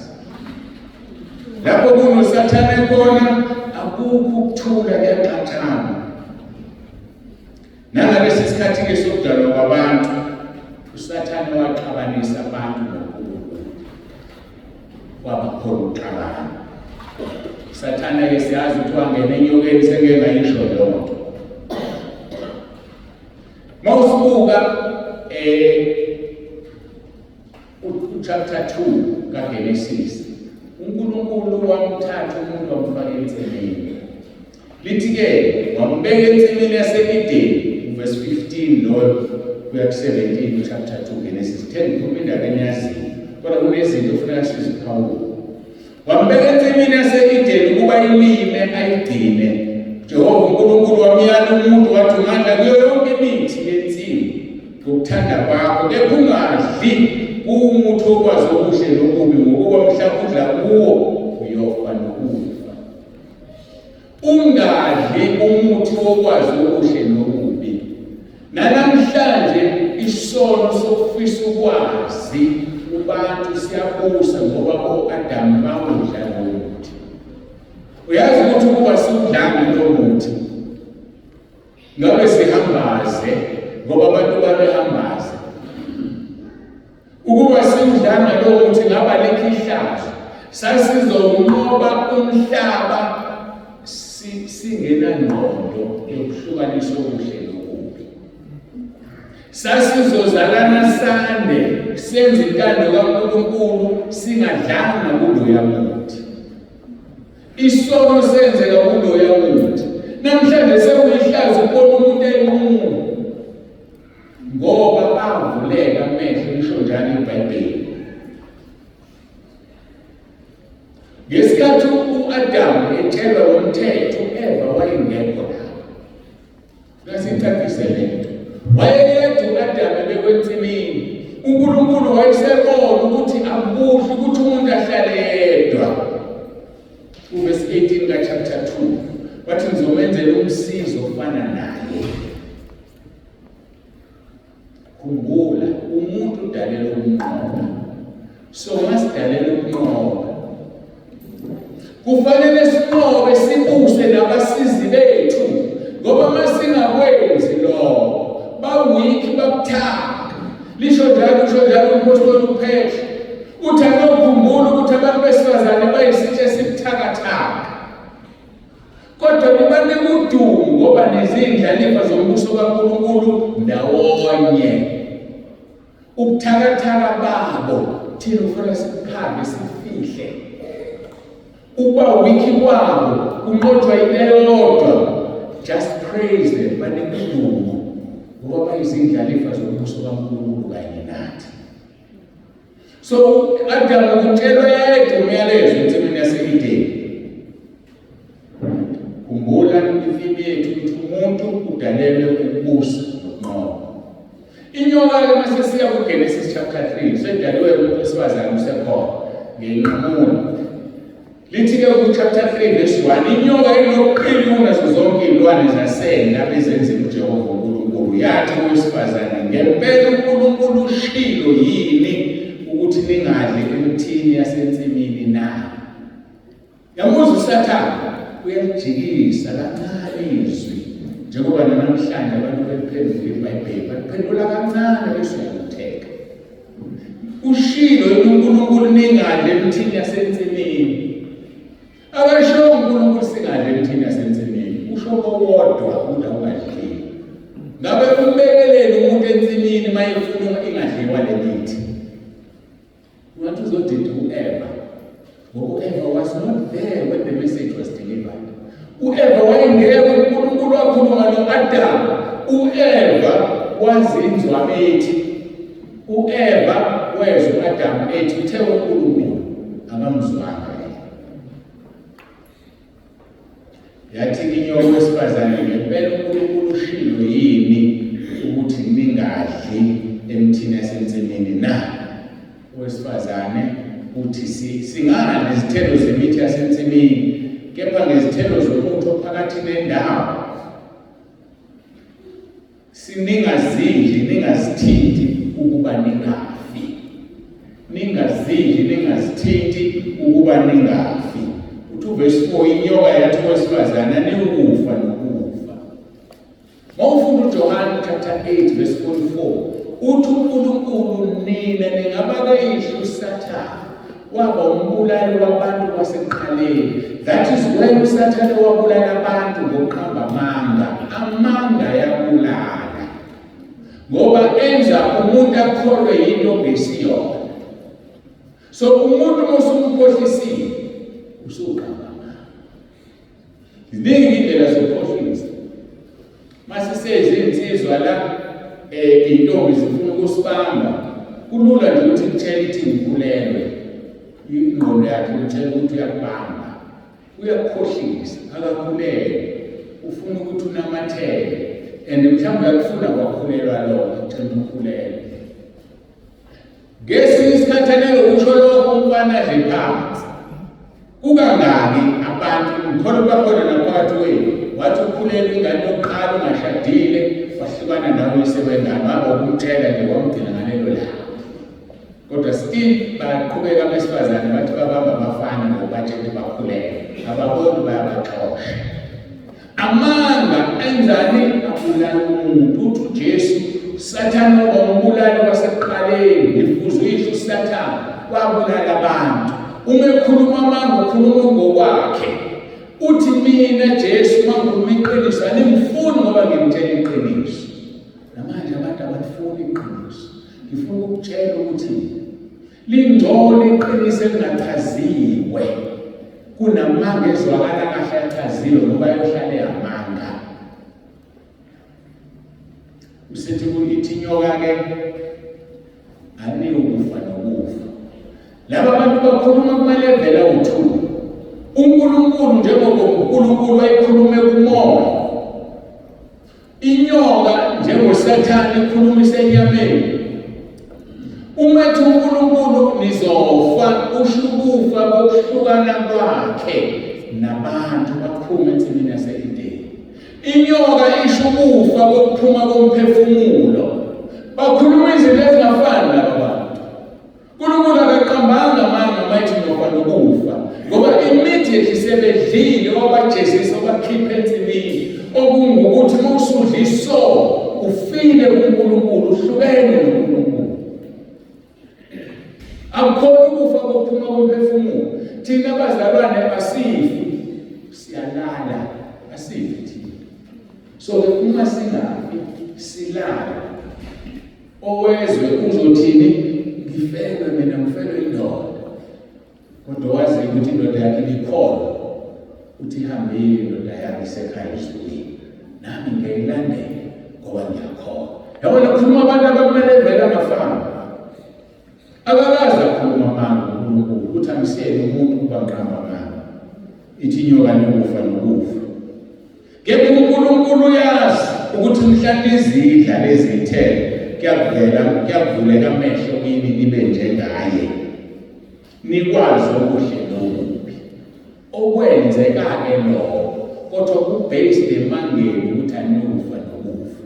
Lapho kunoSathane khona akukho ukuthula kuyaxatshana. Nangalesi sikhathi-ke sokudalwa kwabantu, uSathane waxabanisa abantu noNkulunkulu. Kwaba khona ukuxabana. Sathane-ke siyazi ukuthi wangena enyokeni sengeke ngayisho leyo nto. Uma usubuka Uchapter 2 kaGenesis uNkulunkulu wamthatha umuntu wamfaka ensimini. Lithi-ke wambeka ensimini yase-Edeni, uverse 15 loyo kuya ku-17 uchapter 2 Genesis 10 ngikhuluma indaba eniyaziyo kodwa kunezinto okufuneka siziphawule. Wambeka ensimini yase-Edeni ukuba ilime ayigcine. Jehova uNkulunkulu wamyala umuntu wathi ungadla kuyo yonke imithi yensimu ngokuthanda kwakho, kepha ungadli kumuthi okwazi okuhle nokubi, ngokuba mhla udla kuwo uyofa nokufa. Ungadli umuthi wokwazi okuhle nokubi. Nanamhlanje isono sokufisa ukwazi kubantu siyabusa ngoba o-Adamu bawudla lowo muthi. Uyazi ukuthi ukuba siwudlanga lowo muthi ngabe sihambaze ngoba abantu babehambaze. Ukuba siwudlanga lowo muthi ngaba likho ihlazo. Sasizowunqoba umhlaba singenangqondo yokuhlukanisa okuhle nokubi. Sasizozalana sande senze intando kaNkulunkulu singadlanga kuloya muthi. Isono senzeka kuloya muthi. Namhlanje sekuyihlazo ukubona umuntu enqunu ngoba avuleka amehlo lisho njalo iBhayibheli. Ngesikhathi u-Adamu etshelwa lo mthetho, u-Eva wayengekho lapho. Nasicacise le nto. Wayeyedwa u-Adamu ebekwe ensimini. uNkulunkulu wayesebona ukuthi akukuhle ukuthi umuntu ahlale yedwa. Uvesi 18 ka-chapter 2 wathi ngizomenzela umsizi ofana naye. Khumbula, umuntu udalelwe ukunqoba. So masidalelwe ukunqoba. Kufanele sinqobe sibuse nabasizi bethu ngoba masingakwenzi lokho ba-weak babuthaka. Lisho njalo usho njalo umpostoli uPetru. Uthi akukhumbula ukuthi abantu besifazane bayisitsha esibuthakathaka. Kodwa nibanika udumo ngoba nezindlalifa zombuso kaNkulunkulu ndawonye. Ubuthakathaka babo thina kufanele sibuphambe sifihle. Ukuba wiki kwabo kunqotshwa into eyodwa. Just praise them, banike udumo ngoba bayizindlalifa zombuso kaNkulunkulu kanye nathi. So Adam ukutshelwa yedwa umyalezo ensimini yase-Edeni. Khumbula imfimi yethu ukuthi umuntu udalelwe ukubusa nokunqoba. Inyoka-ke uma sesiya kuGenesis chapter 3 sedaliwe umuntu wesifazane usekhona ngiyinqamula. Lithi-ke ku-chapter 3 verse 1 inyoka inobuqili kunazo zonke iy'lwane zasendle abezenzile uJehova uNkulunkulu yathi kowesifazane ngempela uNkulunkulu ushilo yini ukuthi ningadli emthini yasensimini na? Yamuzwa uSathane uyalijikisa kancane izwi njengoba nanamhlanje abantu beliphendula iBhayibheli baliphendula kancane bese uyalutheka. Ushilo uNkulunkulu ningadli emthini yasensimini. Akasho uNkulunkulu singadli emthini yasensimini. Usho kowodwa ukuthi awungadliwa. Ngabe umbekeleni umuntu ensimini mayefuna ingadliwa le mithi. Ungathi uzodida u-Eva. Ngoba u-Eva was not there when the message was delivered. U-Eva wayengekho, uNkulunkulu wakhuluma no-Adamu. U-Eva wazinzwabethi. U-Eva wezwa u-Adamu ethi uthe uNkulunkulu akamzwanga yena. Yathi inyoka wesifazane ngempela uNkulunkulu ushilo yini ukuthi ningadli emthini yasensimini na? Owesifazane uthi singadli izithelo zemithi yasensimini kepha ngezithelo zomuthi ophakathi nendawo Siningazidli ningazithinti ukuba ningafi. Ningazidli ningazithinti ukuba ningafi. Uthi uverse 4 inyoka yathi kowesifazane aniwukufa nokufa. Mawufunda uJohane chapter 8 verse 44 uthi uNkulunkulu nina ningabakayihlo uSathane waba umbulali wabantu kwasekuqaleni. That is when uSathane wabulala abantu ngokuqamba amanga. Amanga yabulala. Ngoba enza umuntu akholwe yinto ongesiyona. So umuntu uma usumkhohlisile usuqamba amanga. Ziningi indlela zokukhohlisa. Masisezinsizwa la eh intombi zifuna ukusibamba. Kulula nje ukuthi kutshele ithi ngikhulelwe. Ingqondo yakhe imtshela ukuthi uyakubamba. Uyakukhohlisa, akakhulelwe. Ufuna ukuthi unamathele. And mhlawumbe uyakufuna kwakhulelwa lokho, utshela ukhulelwe. Ngesinye isikhathi aneke usho lokho umfana adle phansi. Kukangaki abantu ngikhona bakhona naphakathi kwenu wathi ukhulelwe ingane yokuqala ungashadile wahlukana nawe uyise wengane waba ukumtshela nje wamgcina ngalelo langa. Kodwa still baqhubeka abesifazane bathi babamba abafana ngokubatshela ukuthi bakhulelwe ababoni bayabaxosha. Amanga enzani? Abulala umuntu. Uthi uJesu, Sathane waba umbulali kwasekuqaleni, ngifuze uyihlo uSathane, wabulala abantu. Uma ekhuluma amanga ukhuluma ngokwakhe. Uthi mina Jesu uma ngikhuluma iqiniso aningifuni ngoba ngimtshela iqiniso. Namanje abantu abalifuni iqiniso. Ngifuna ukukutshela ukuthi Lingcono iqiniso elingachaziwe kunamanga ezwakala kahle achaziwe ngoba ayohlale amanga. Usethi kuyithi inyoka ke aniyukufa nokufa. Laba bantu bakhuluma kumaleveli awu-2. UNkulunkulu njengoba uNkulunkulu wayekhulume kumoya Inyoka njengoSathane ikhuluma isenyameni. Uma ethi uNkulunkulu nizofa usho ukufa kokuhlukana kwakhe nabantu baphume ensimini yase-Edeni. Inyoka isho ukufa kokuphuma komphefumulo. Bakhuluma izinto ezingafani laba bantu. uNkulunkulu akaqambanga amanga mayithi ngoba nokufa ngoba immediately sebedlile wabajezisa wabakhipha ensimini okungukuthi uma usudla isono ufile kuNkulunkulu uhlukene noNkulunkulu. Akukhona ukufa kokuphuma komphefumulo. Thina bazalwane asifi, siyalala, asifi thina. So ke uma singafi silala, owezwe uzothini? Ngifelwe mina, ngifelwe indoda. Kodwa wazi ukuthi indoda yakhe ibikhona, uthi ihambile indoda yakhe isekhaya ezulwini, nami ngiyayilandela ngoba ngiyakholwa. Yabona, kukhuluma abantu abakumele vele angafani. Akakaze akhuluma amanga uNkulunkulu ukuthi angisiyena umuntu ukuba ngiqamba amanga. Ithi inyoka nikufa nokufa. Kepha uNkulunkulu uyazi ukuthi mhla nizidla lezi zithelo kuyakuvela kuyakuvuleka amehlo kini nibe njengaye. Nikwazi okuhle nokubi. Okwenzeka-ke lokho kodwa ku-based emangeni ukuthi aniyufa nokufa.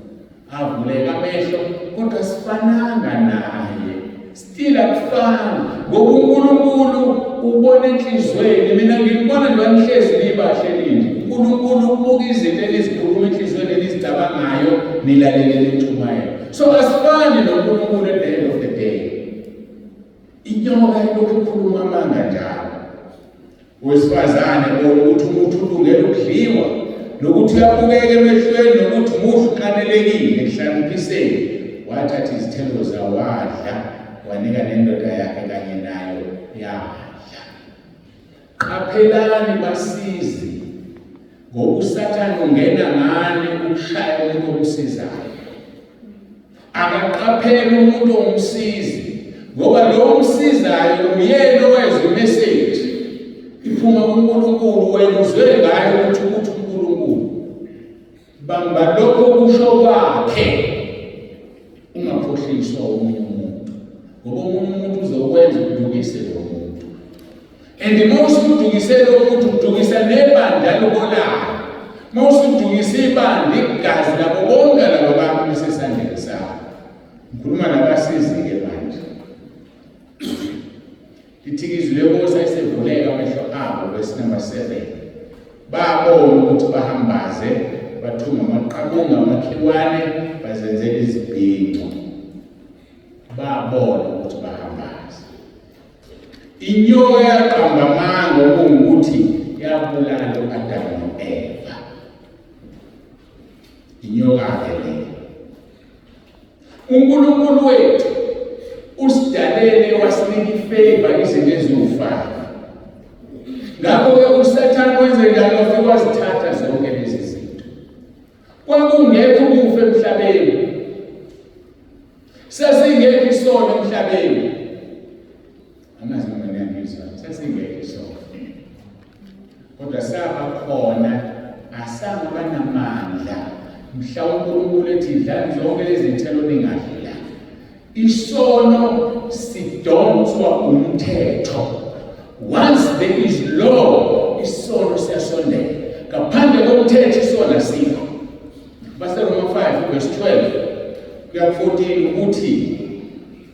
Avuleka amehlo kodwa sifananga naye. Still akufani ngoba uNkulunkulu ubona enhlizweni. Mina ngikubona nje nihlezi nibahle nini. uNkulunkulu ubuka izinto enizikhuluma enhlizweni enizicabangayo nilalele intshumayelo. So asifani noNkulunkulu at the end of the day. Inyoka ilokhu ikhuluma amanga njalo. Owesifazane bona ukuthi umuntu ulungele ukudliwa nokuthi uyabukeka emehlweni nokuthi muhle uqanelekile ekuhlakaniphисeni, wathatha izithelo zawadla wanika nendoda yakhe kanye nayo yadla. Qaphelani basizi, ngoba uSathane ungena ngani ukushaya umuntu omsizayo. Akaqapheli umuntu ongumsizi ngoba lo omsizayo uyena owezwa imeseji iphuma kuNkulunkulu, wena uzwe ngayo ukuthi ukuthi uNkulunkulu bamba lokho kusho kwakhe, ungakhohliswa omunye umuntu ngoba omunye umuntu uzokwenza udukise lo muntu. And uma usudukise lo muntu udukisa nebandla lobolayo. Uma usudukisa ibandla, igazi labo bonke laba bantu lisesandleni sakho. Ngikhuluma nabasizi-ke manje. Lithi izwi lenkosi ayisevuleka amehlo abo, verse number 7. Babona ukuthi bahambaze, bathunga amaqabunga, amakhiwane, bazenzela izibhinco. Babona ukuthi bahambaze. Inyoka yaqamba amanga okungukuthi yabulala u-Adamu no-Eva. Inyoka-ke leyo. uNkulunkulu wethu usidalele wasinika ifavor izinto eziwu-5. Ngakho-ke uSathane wenze njani? Wafike wazithatha zonke lezi zinto. Kwakungekho ukufa emhlabeni. Sasingekho isono emhlabeni. Angazi noma niyangizwa. Sasingekho isono. Kodwa saba khona asangaba namandla mhla uNkulunkulu ethi dlani zonke lezi zithelo ningadli la. Isono sidonswa umthetho. Once there is law, isono siyasondela. Ngaphandle komthetho isono asikho. BaseRoma 5 verse 12 kuya 14 ukuthi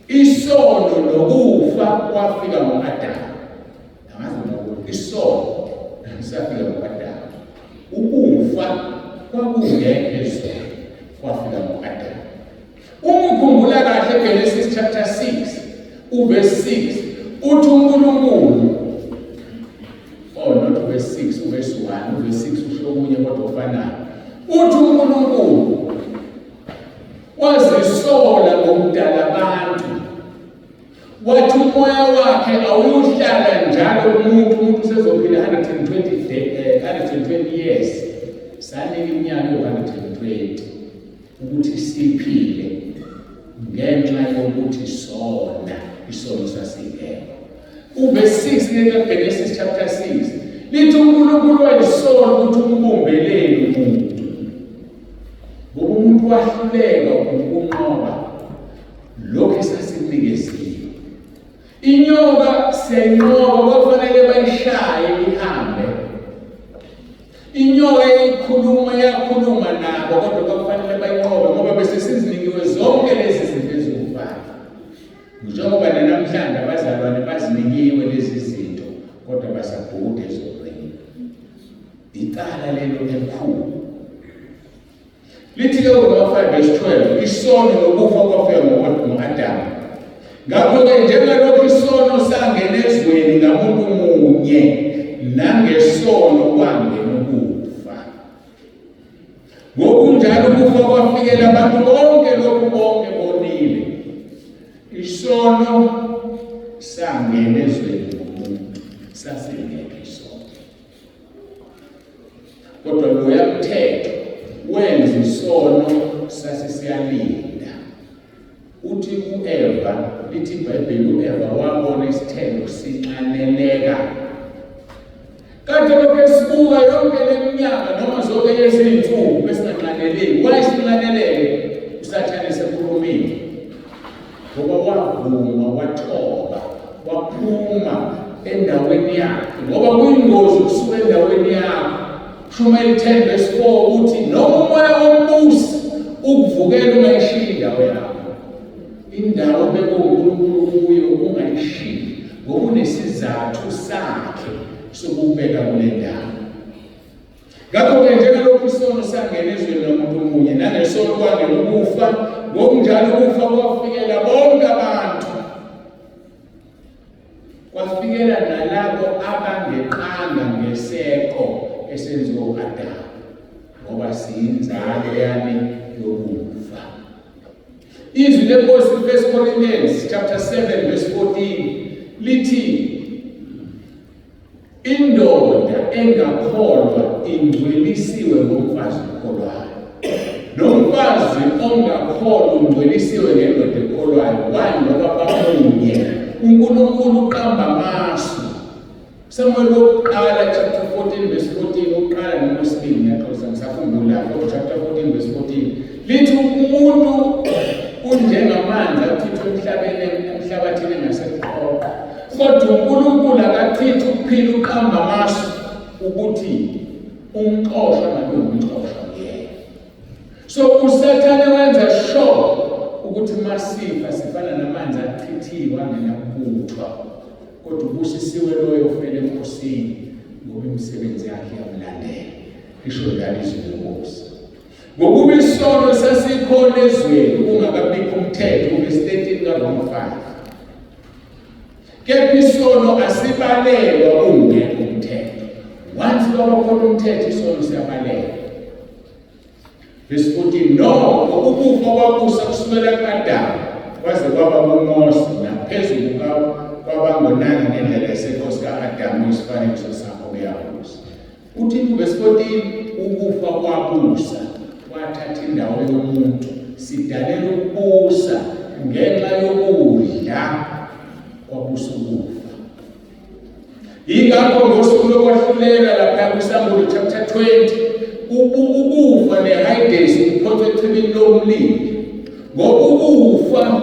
isono nokufa kwafika ngo-Adamu. Angazi noma isono safika ngo-Adamu. Ukufa kwakungekho ezweni kwafika ngo-Adamu. Uma ukhumbula kahle Genesis chapter 6 uverse 6 uthi uNkulunkulu, oh not verse 6, uverse 1, uverse 6 usho okunye kodwa ofanayo. Uthi uNkulunkulu wazisola ngokudala abantu, wathi umoya wakhe awuyohlala njalo kumuntu, umuntu usezophila 120 years, sanika iminyaka ewu-120 ukuthi siphile ngenxa yokuthi sona isono sasingekho. Uverse 6 leka Genesis chapter 6 lithi uNkulunkulu wayisola ukuthi umbumbeleni umuntu, ngoba umuntu wahluleka ukunqoba lokhu esasinikeziwe. Inyoka siyayinqoba, kwakufanele bayishaye ihambe. Inyoka yayikhuluma, yakhuluma nabo, kodwa kwakufanele bayinqobe ngoba bese sizinikiwe zonke lezi zinto eziwufana. Njengoba nanamhlanje abazalwane bazinikiwe lezi zinto kodwa basabhukuda ezonweni. Icala lelo elikhulu. Lithi-ke uRoma 5 verse 12, isono nokufa kwafika ngo-Adamu. Ngakho-ke njengalokhu isono sangena ezweni ngamuntu munye, nangesono kwangena ukufa. Ngokunjalo ukufa kwafikela abantu bonke, lokhu bonke bonile. Isono sangena ezweni ngomuntu, sasingekho isono. Kodwa loya mthetho wenza isono sasesiyalinda. Uthi u-Eva, lithi iBhayibheli u-Eva wabona isithelo sinxaneleka. Kade lokhu esibuka yonke le minyaka noma zonke lezi iy'nsuku besinganxaneleki. Why sinxaneleke? USathane esekhulumile. Ngoba wavuma, wathoba, waphuma endaweni yakhe. Ngoba kuyingozi ukusuka endaweni yakho. Shumayeli 10 verse 4 uthi noma umoya wombusi ukuvukela ungayishiyi indawo yakho. Indawo obekwe uNkulunkulu kuyo ungayishiyi ngoba unesizathu sakhe sokubeka kule ndawo. Ngakho-ke njengalokhu isono sangena ezweni lomuntu munye nangesono kwangena ukufa, ngokunjalo ukufa kwafikela bonke abantu. Kwafikela nalabo abangeqanga ngeseqo esenziwa u-Adamu, ngoba siyinzalo yani yokufa. Izwi lenkosi 1 Corinthians chapter 7 verse 14 lithi Indoda engakholwa ingcwelisiwe ngomfazi okholwayo. Nomfazi ongakholwa ungcwelisiwe ngendoda ekholwayo. Why? Ngoba bamunye. uNkulunkulu uqamba amasu. Samuel wokuqala chapter 14 verse 14 uqala noma wesibili ngiyaxolisa ngisakhumbula lapho chapter 14 verse 14 lithi umuntu unjengamanzi achithwa emhlabeni emhlabathini engaseqoqa Kodwa uNkulunkulu akachithi ukuphila uqamba amasu ukuthi umxoshwa ngabe umxoshwa kuyena. So uSathane wenza sure ukuthi masifa sifana namanzi achithiwe angenakubuthwa. Kodwa ubusisiwe loyo ofela eNkosini ngoba imisebenzi yakhe iyamlandela. Lisho njalo izwi leNkosi. Ngokuba isono sasikhona ezweni kungakabikho umthetho, verse 13 kaRoma 5. Kepha isono asibalelwa kungekho umthetho. Once kwaba khona umthetho isono siyabalelwa. Verse 14 nokho ukufa kwabusa kusukela ku-Adamu kwaze kwaba kuMose naphezu kwabangonanga ngendlela yesenkosi ka-Adamu isifanekiso sakho kuyabusa. Uthi kuvesi 14 ukufa kwabusa kwathatha indawo yomuntu sidalela ukubusa ngenxa yokudla kwabusa ukufa. Yingakho ngosuku lokwahlulela lapha kuSambulo chapter 20 ukufa neHades kuphonswa echibini lomlilo ngoba ukufa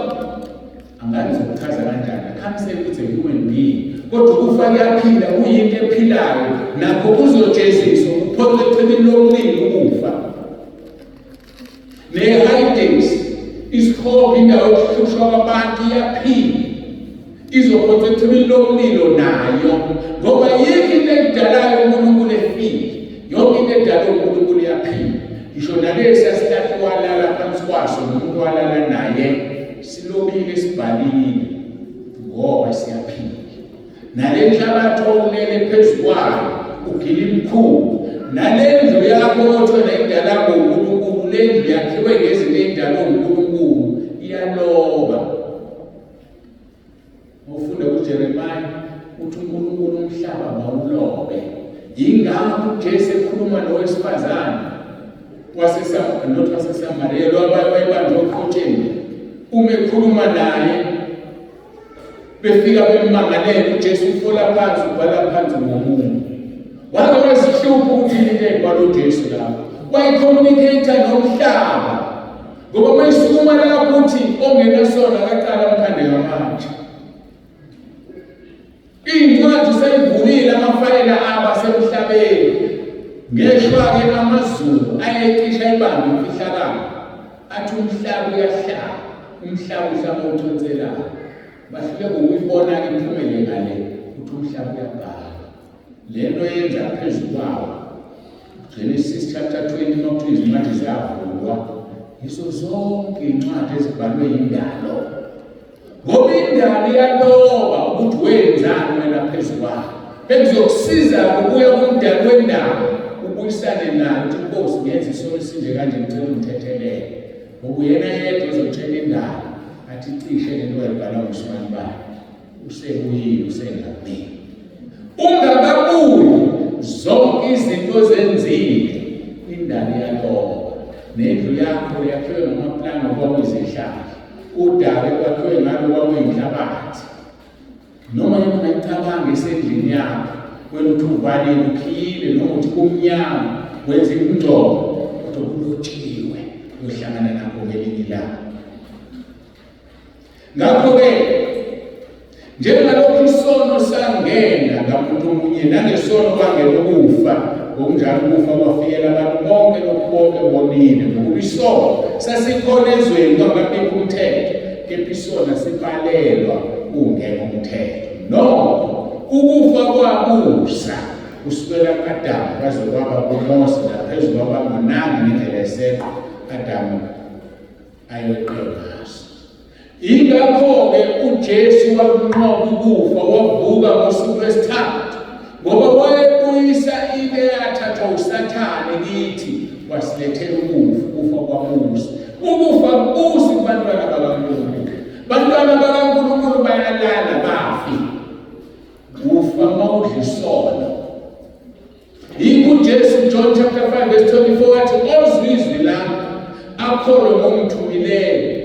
Angazi ngizokuchaza kanjani. I can't say it's a human being. Kodwa ukufa kuyaphila, kuyinto ephilayo. Nakho kuzojeziswa, kuphonswe echibini lomlilo ukufa. Ne-Hades, isihogo, indawo yokuhlushwa kwabantu iyaphila. Izophonswa echibini lomlilo nayo. Ngoba yikho into edalayo uNkulunkulu efile. Yonke into edalwe uNkulunkulu iyaphila. Ngisho nalesi sihlahla walala phansi kwaso nomuntu walala naye silobile sibhalile ngoba siyaphila. Nale nhlabathi owulele phezu kwayo ugila imkhulu. Nale ndlu yakho othola idala ngoNkulunkulu, le ndlu yakhiwe ngezinto ey'dalwe uNkulunkulu iyaloba. Ufunda kuJeremiah uthi uNkulunkulu umhlaba mawulobe. Yingakho uJesu ekhuluma nowesifazane not waseSamariya lo abayebanjwe oqotsheni. Uma ekhuluma naye befika bemmangalela uJesu ufola phansi ubhala phansi ngomunwe. Wake wazihlupha ukuthi into eyibhala uJesu lapho. Wayicommunicate nomhlaba. Ngoba uma isukuma lapho uthi ongenasona akaqala amkhande ngamatshe. Iy'ncwadi useyivulile amafayela aba semhlabeni. Ngeshwa-ke amazulu ayecisha ibambe imfihlakalo. Athi umhlaba uyahlaba, umhlaba uhlaba uconselayo. Bahluleka ukuyibona-ke iphumele ngale ukuthi umhlaba uyabhala. Le nto yenza phezu kwawo Genesis chapter 20 uma kuthiwa izincwadi ziyavulwa yizo zonke iy'ncwadi ezibhalwe yindalo. Ngoba indalo iyaloba ukuthi wenzani wena phezu kwayo. Bekuzokusiza ukuya kumdali wendalo ubuyisane naye ukuthi Nkosi ngenza isono esinje kanje ngicela ungithethelele. Ngoba uyena yedwa ozotshela indalo athi cishe lento wayibhala ngosibani bani. Usebuyile usengakumina. Ungakabuyi zonke izinto zenzile indalo iyaloba. Nendlu yakho yakhiwe ngamaplanga kwakuyizihlahla. Udaka ekwakhiwe ngalo kwakuyinhlabathi. Noma yini ungayicabanga esendlini yakho, wena uthi uvalile, ukhiyile, noma uthi kumnyama, wenza ingcobo, kodwa kulotshiwe, uyohlangana nakho ngelinye ilanga. Ngakho-ke njengalokhu isono sangena ngamuntu omunye nangesono kwangena ukufa, ngokunjalo ukufa kwafikela abantu bonke lokhu bonke bonile, ngokuba isono sasikhona ezweni kungakabikho umthetho, kepha isono sibalelwa kungekho umthetho. Nokho ukufa kwabusa kusukela ku-Adamu kwaze kwaba kuMose naphezu kwabangonanga ngendlela yeseqo Adamu ayeqe ngaso. Yingakho-ke uJesu wakunqoba ukufa wavuka ngosuku lwesithathu ngoba wayebuyisa into eyathathwa uSathane kithi wasilethela ukufa, ukufa kwabusa. Ukufa kubusi kubantwana bakaNkulunkulu. Bantwana bakaNkulunkulu bayalala bafi. Ufa mawudla isono. Yikho uJesu John chapter 5 verse 24 wathi ozwa izwi lami akholwe ngongithumileyo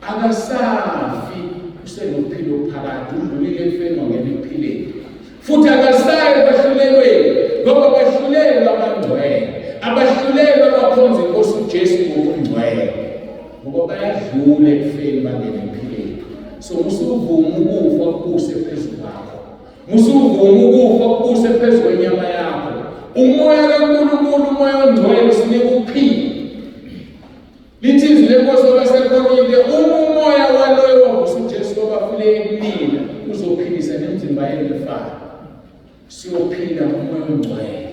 akasafi usenokuphila okuphakade udlulile ekufeni wangena ekuphileni futhi akasayi ekwahlulelweni ngoba bahlulelwa abangcwele abahlulelwa abakhonza inkosi uJesu ngokungcwele ngoba bayadlula ekufeni bangene ekuphileni so usuvuma ukufa kubuse phezu kwakho Musuvuma ukufa kubuse phezu kwenyama yakho. Umoya kaNkulunkulu, umoya ongcwele usinika ukuphila. Lithi izwi lenkosi kwabaseKorinte, uma umoya waloyo wavusa uJesu kwabafileyo ekumina, uzophilisa nemizimba yenu efayo. Siyophila ngomoya ongcwele.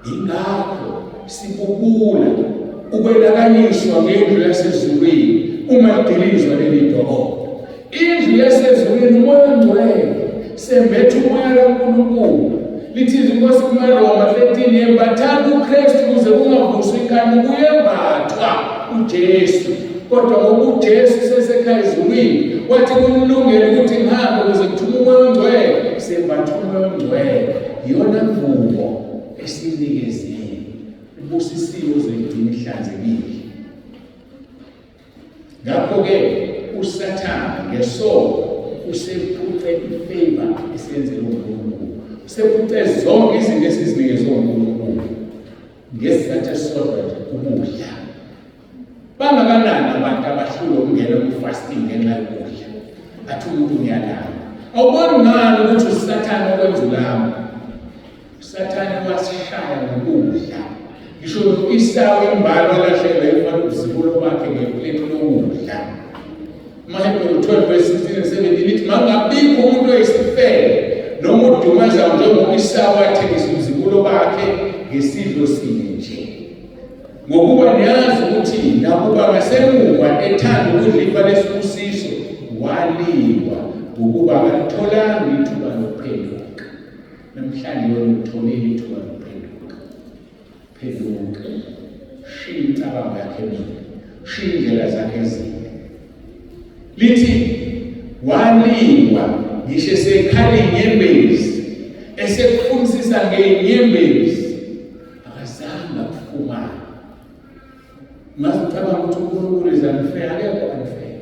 Yingakho sibubula ukwelakanyiswa ngendlu yasezulwini uma lidilizwa leli dolobha. Indlu yasezulwini umoya ongcwele, sembethe umoya kaNkulunkulu. Lithi izinkosi kumaRoma 13 yembathani uKristu ukuze kungavuswa inkani kuyembathwa uJesu. Kodwa ngoba uJesu sesekhaya ezulwini wathi kumlungele ukuthi ngihambe ukuze ngithume umoya ongcwele, sembatha umoya ongcwele. Iyona ngubo esinikezile ubusisiwe uzoyigcina ihlanzekile. Ngakho-ke uSathane ngesono usephuce ifavor esiyenzele uNkulunkulu, usephuce zonke izinto esizinikezwe uNkulunkulu ngesizathu esisodwa nje, ukudla. Bangakanani abantu abahlulwa ukungena kwi-fasting ngenxa yokudla? Athi umuntu ngiyalamba. Awuboni ngani ukuthi uSathane okwenza ulamba? USathane wasishaya ngokudla. Ngisho no-Isawu imbala walahlekelwa ifa lobuzibulo bakhe ngepleti lokudla. AmaHebheru 12 verse 16 and 17 ithi mangabikho umuntu oyisifebe noma odumazayo njengo-Isawu athengisa ubuzibulo bakhe ngesidlo sinye nje. Ngokuba niyazi ukuthi nakuba ngasemuva ethanda ukudla ifa lesibusiso, waliwa ngokuba akalitholanga ithuba lokuphenduka. Namhlanje wena ulitholile ithuba lokuphenduka. Phenduka, shiya imicabango yakhe emibi, shiya indlela zakhe ezimbi. Lithi waliwa ngisho esekhala inyembezi, esekufunisisa ngenyembezi akazange akufumane. Ungaze ucabanga ukuthi uNkulunkulu is unfair, akekho unfair.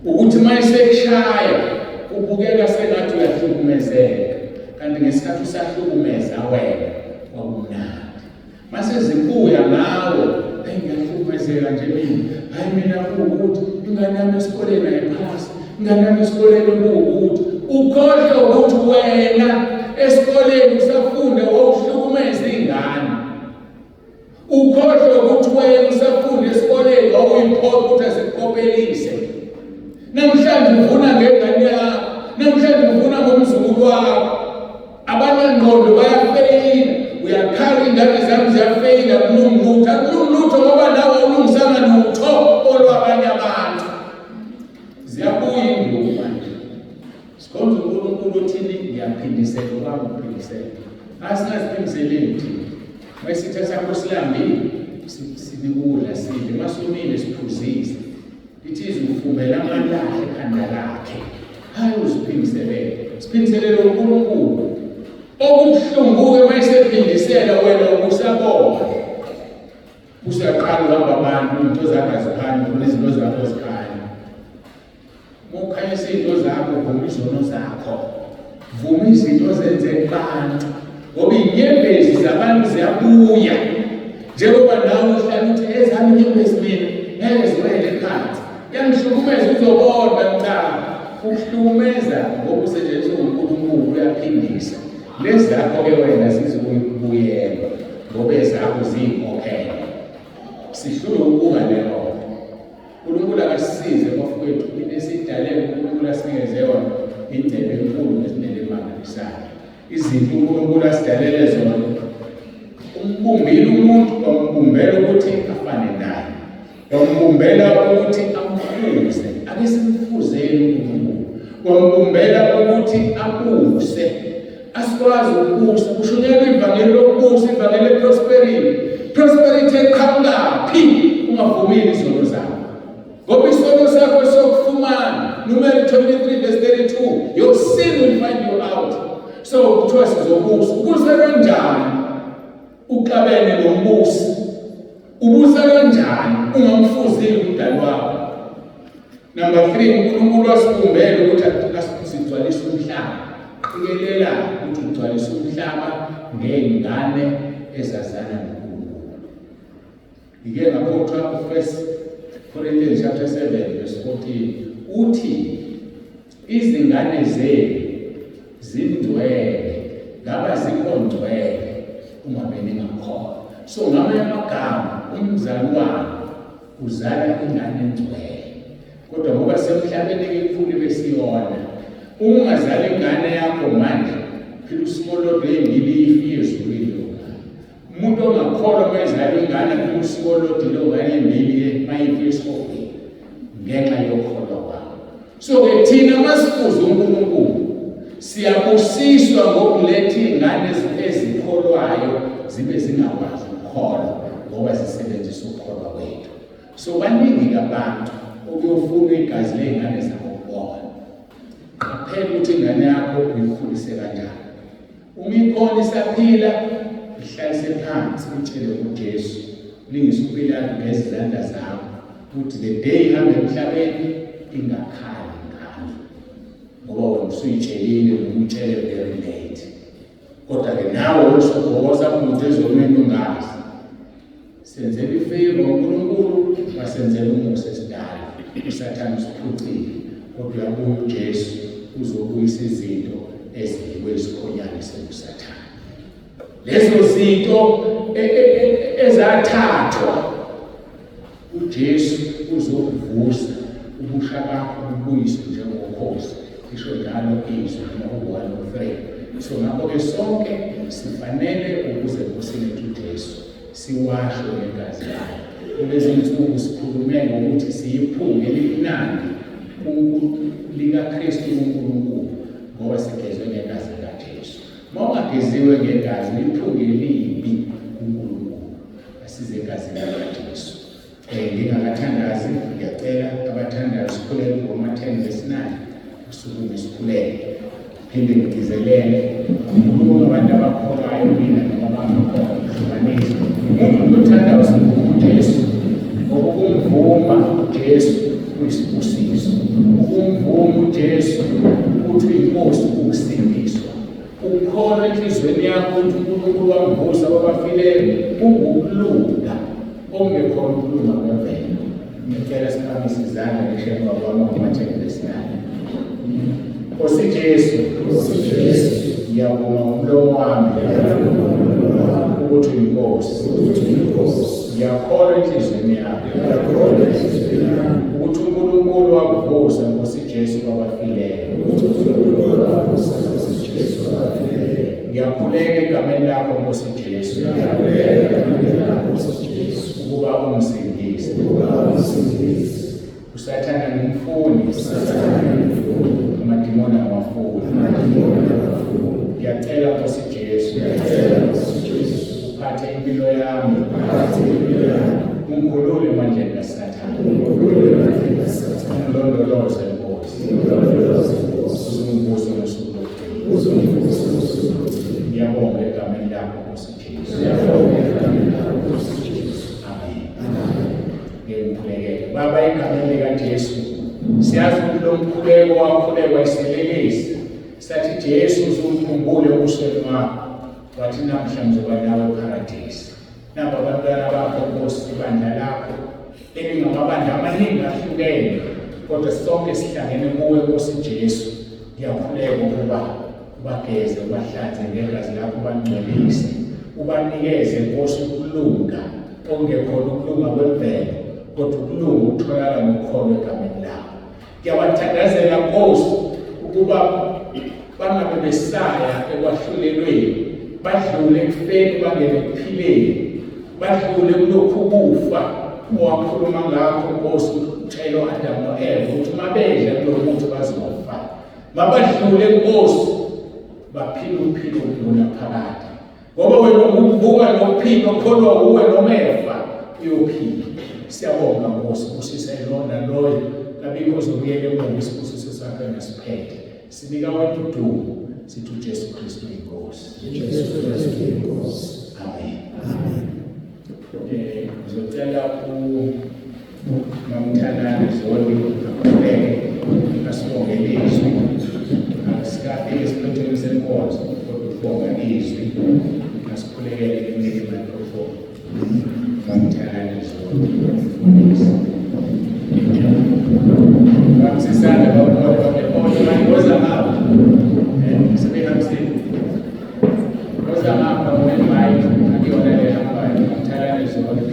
Ukuthi uma esekushaya kubukeka sengathi uyahlukumezeka, kanti ngesikhathi usahlukumeza wena kwakumnandi. Mase zibuya ngawe, eyi ngiyahlukumezeka nje mina, hhayi mina kuwukuthi ingane yami esikoleni ayiphasi, ingane yami esikoleni kuwukuthi ukhohlwe ukuthi wena esikoleni usafunda wawuhlukumeza iy'ngane. Ukhohlwe ukuthi wena usafunda esikoleni wawuyiphoqa ukuthi azikukopelise. Namhlanje uvuna ngengane yakho, namhlanje uvuna ngomzukulu wakho. Abanengqondo bayafeyila, uyakhala ingane zami ziyafeyila, akulungi lutho, akulungi lutho ngoba nawe awulungisanga lutho olwabanye abantu. Asingaziphindiseleli thina. Uma isitha sakho silambile, sinike ukudla sidle, uma somile siphuzise. Ithi izufumbela amalahle ekhanda lakhe. Hayi uziphindiselele. Siphindiselele uNkulunkulu. Okubuhlungu-ke uma esephindisela wena ubusabona. Usuyaqala uhamba abantu, izinto zakho azikhanyi, ufuna izinto zakho zikhanye. Uma ukhanyisa izinto zakho, vuma izono zakho. Vuma izinto ozenze kubantu. Ngoba iy'nyembezi zabantu ziyabuya. Njengoba nawe uhlala uthi ezami inyembezi mina ngeke ziwele phansi. Kuyangihlukumeza uzobona mntana. Ukuhlukumeza ngoba usetshenziswa uNkulunkulu uyaphindisa. Lezi zakho-ke wena zizokubuyelwa ngoba ezakho ziyinkokhelo. Sihlulwe ukubuka leyo. uNkulunkulu akasisize bafowethu, into esidalele uNkulunkulu asinikeze yona ingcebo enkulu nesinele emangalisayo. Izinto uNkulunkulu asidalele zona, umbumbile umuntu wambumbela ukuthi afane naye, wambumbela ukuthi amfuze, ake simfuzeni uNkulunkulu, wambumbela ukuthi abuse. Asikwazi ukubusa, kushunyelwa ivangeli lokubusa, ivangeli leprosperity. Prosperity eqhamukaphi ungavumile izono zakho. Ngoba isono sakho sokufumana, Numeri 23 verse 32, your sin will find you out. So kuthiwa sizobusa. Ubusa kanjani uxabene nombusi? Ubusa kanjani ungamfuzile umdali wakho? Number 3, uNkulunkulu wasibumbela ukuthi asigcwalise umhlaba. Qikelela ukuthi ugcwalise umhlaba ngey'ngane ezazana noNkulunkulu. Ngike ngakhothwa u-First Corinthians chapter 7 verse 14 uthi izingane zenu zingcwele ngaba zikho ngcwele uma beningakholwa. So ngamanye amagama umzali wami uzala ingane engcwele kodwa ngoba semhlabeni ke kukhulu besiyona uma ungazala ingane yakho manje phila usikolodo ey'mbili ifike ezulwini leyo ngane umuntu ongakholwa uma ezala ingane phila usikolodo leyo ngane ey'mbili mayifike esihogweni ngenxa yokukholwa kwakho so-ke thina masifuze uNkulunkulu siyabusiswa ngokuletha iy'ngane ezikholwayo zibe zingakwazi ukukholwa ngoba zisebenzisa ukukholwa kwethu. So baningi abantu okuyofunwa igazi ley'ngane zabo kubona. Qaphela ukuthi ingane yakho uyikhulise kanjani. Uma ikhona isaphila, ihlalise phansi utshele uJesu, lingise uPilatu ngezizandla zakho ukuthi the day ihambe emhlabeni ingakhali ngami ngoba wena usuyitshelile noma utshele very late. Kodwa-ke nawe usubhokoza kude ezonweni ungazi. Senzela ifavor uNkulunkulu wasenzela umusa esidala. USathane usiphucile kodwa uyabuya uJesu uzobuyisa izinto ezidliwe isikhonyane senguSathane. Lezo zinto e, e, e, ezathathwa uJesu uzokuvusa ubusha bakho bubuyiswe njengokhozi isho njalo izwi noma u-103 so ngakho-ke sonke sifanele ukuze enkosini yethu uJesu siwashwe ngegazi layo kulezi nsuku sikhulume ngokuthi siyiphunga elimnandi likaKristu kuNkulunkulu ngoba sigezwe ngegazi likaJesu uma ungageziwe ngegazi liphunga elibi kuNkulunkulu asize egazini likaJesu. Ngingakathandazi ngiyacela abathandayo sikhuleke ngoma 10 verse 9 usukume sikhuleke phinde ngigcizelele ngikhuluma abantu abakholwayo mina noma bangakholwa hlukanisa umuntu othandayo simvuma uJesu ngoba ukumvuma uJesu kuyisibusiso ukumvuma uJesu ukuthi uyinkosi ukusindiswa Ukukholwa enhliziyweni yakho ukuthi uNkulunkulu wamvusa kwabafileyo kungukulunga okungekhona ukulunga kwemvelo. Ngicela siphakamise izandla ngisho emva kwami ngomathele lesinane. Nkosi Jesu, Nkosi Jesu, ngiyavuma ngomlomo wami ukuthi uyinkosi, ukuthi uyinkosi. Ngiyakholwa enhliziyweni yami, ngiyakholwa enhliziyweni yami ukuthi uNkulunkulu wakuvusa Nkosi Jesu kwabafileyo. Ngiyakhuleka egameni lakho Nkosi Jesu. Ukuba ungisindise. Usathane angimfuni. Amadimoni awafuni. Ngiyacela Nkosi Jesu. impilo yami. Ungikhulule emandleni kaSathane. Ungilondoloze Nkosi. Uzungivuse ngosuku lokugcina. Ngiyabonga egameni lakho Nkosi Jesu. Amen. Ngikhulekele. Baba egameni likaJesu. Siyazi ukuthi lo mkhuleko wakhulekwa iselelesi. Sathi Jesu uzukhumbule ebusweni wakho. Wathi namhla ngizoba nawe eParadesi. Nabo abantwana bakho Nkosi ibandla lakho elingamabandla amaningi ahlukene kodwa sonke sihlangene kuwe Nkosi Jesu. Ngiyakhuleka ukuba ubageze ubahlanze ngegazi lakho ubangcwelise ubanikeze Nkosi ukulunga okungekhona ukulunga kwemvelo kodwa ukulunga ukutholakala ngokholo egameni lakho. Ngiyabathandazela Nkosi ukuba bangabe besaya ekwahlulelweni, badlule ekufeni bangene ekuphileni, badlule kulokhu kufa owakhuluma ngakho Nkosi utshela u-Adamu no-Eva ukuthi uma bedla kulo muthi bazofa. Mabadlule Nkosi baphile ukuphila okungunaphakade. Ngoba wena ukuvuka nokuphila okholwa uwe noma efa uyophila. Siyabonga Nkosi busisa ilona loyo kabikho ozobuyela emuva isibusiso sakhe ngasiphethe. Sinika wena udumo sithi uJesu Kristu inkosi. Jesu Kristu inkosi. Amen. Amen. Eh ngizocela u Mamthanani Zondi akhuleke asibonge izwi. Asikafiki esiphethweni senkonzo kodwa ukubonga izwi. Asikhulekele kunike microphone. Mamthanani Zondi mfundisi. Bamsisana bakhona bakhona manje woza ngapha. Eh sebehambisile. Woza ngapha ngone mic akuyona le hambayo. Mamthanani Zondi.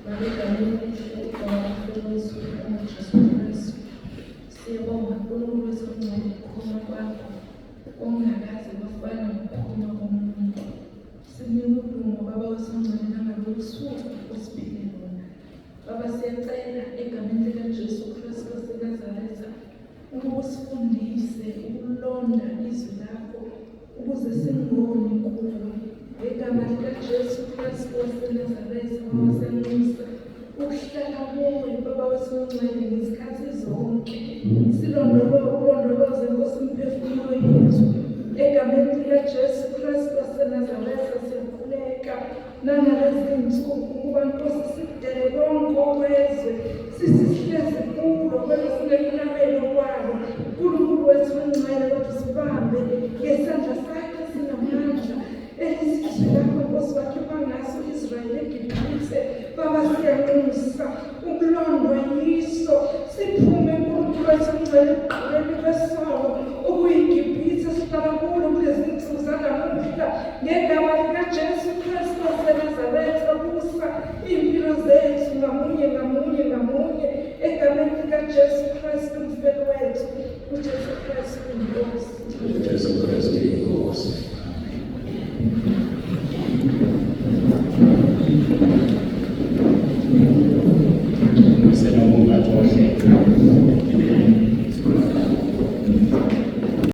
Baba egameni elihle igama likaJesu uJesu Kristu. Siyabonga uNkulunkulu wethu ongcwele ukukhuluma kwakho okungakaze kwafana nokukhuluma komuntu. Sinika udumo Baba wethu ongcwele nangalolu suku osiphile lona. Baba siyacela egameni likaJesu Kristu waseNazaretha ukuba usifundise ukulonda izwi lakho ukuze singoni kuwe. Ngegama likaJesu Kristu waseNazaretha Baba siyanxusa ukuhlala kuwe Baba wethu ongcwele ngezikhathi zonke. Silondoloze Nkosi imiphefumulo yethu. Egameni likaJesu Kristu waseNazaretha siyakhuleka nangalezi zinsuku ukuba Nkosi sidele konke okwezwe sisihlezi kulo kodwa singekunabelo kwalo. Nkulunkulu wethu ongcwele kodwa sibambe ngesandla sakhe sinamandla elizizwe lakho Nkosi wakhipha ngaso Israyeli eGibhithe. Baba siyanxusa ukulondwa yiso siphume Nkulunkulu wethu ongcwele ekugqibeni kwesono okuyiGibhithe sihlala kulo kulezi nsuku zanamuhla ngegama likaJesu Kristu waseNazaretha busa iy'mpilo zethu ngamunye ngamunye ngamunye egameni likaJesu Kristu umfeli wethu uJesu Kristu inkosi. uJesu Kristu inkosi. Amen. Senokungathi ohlelo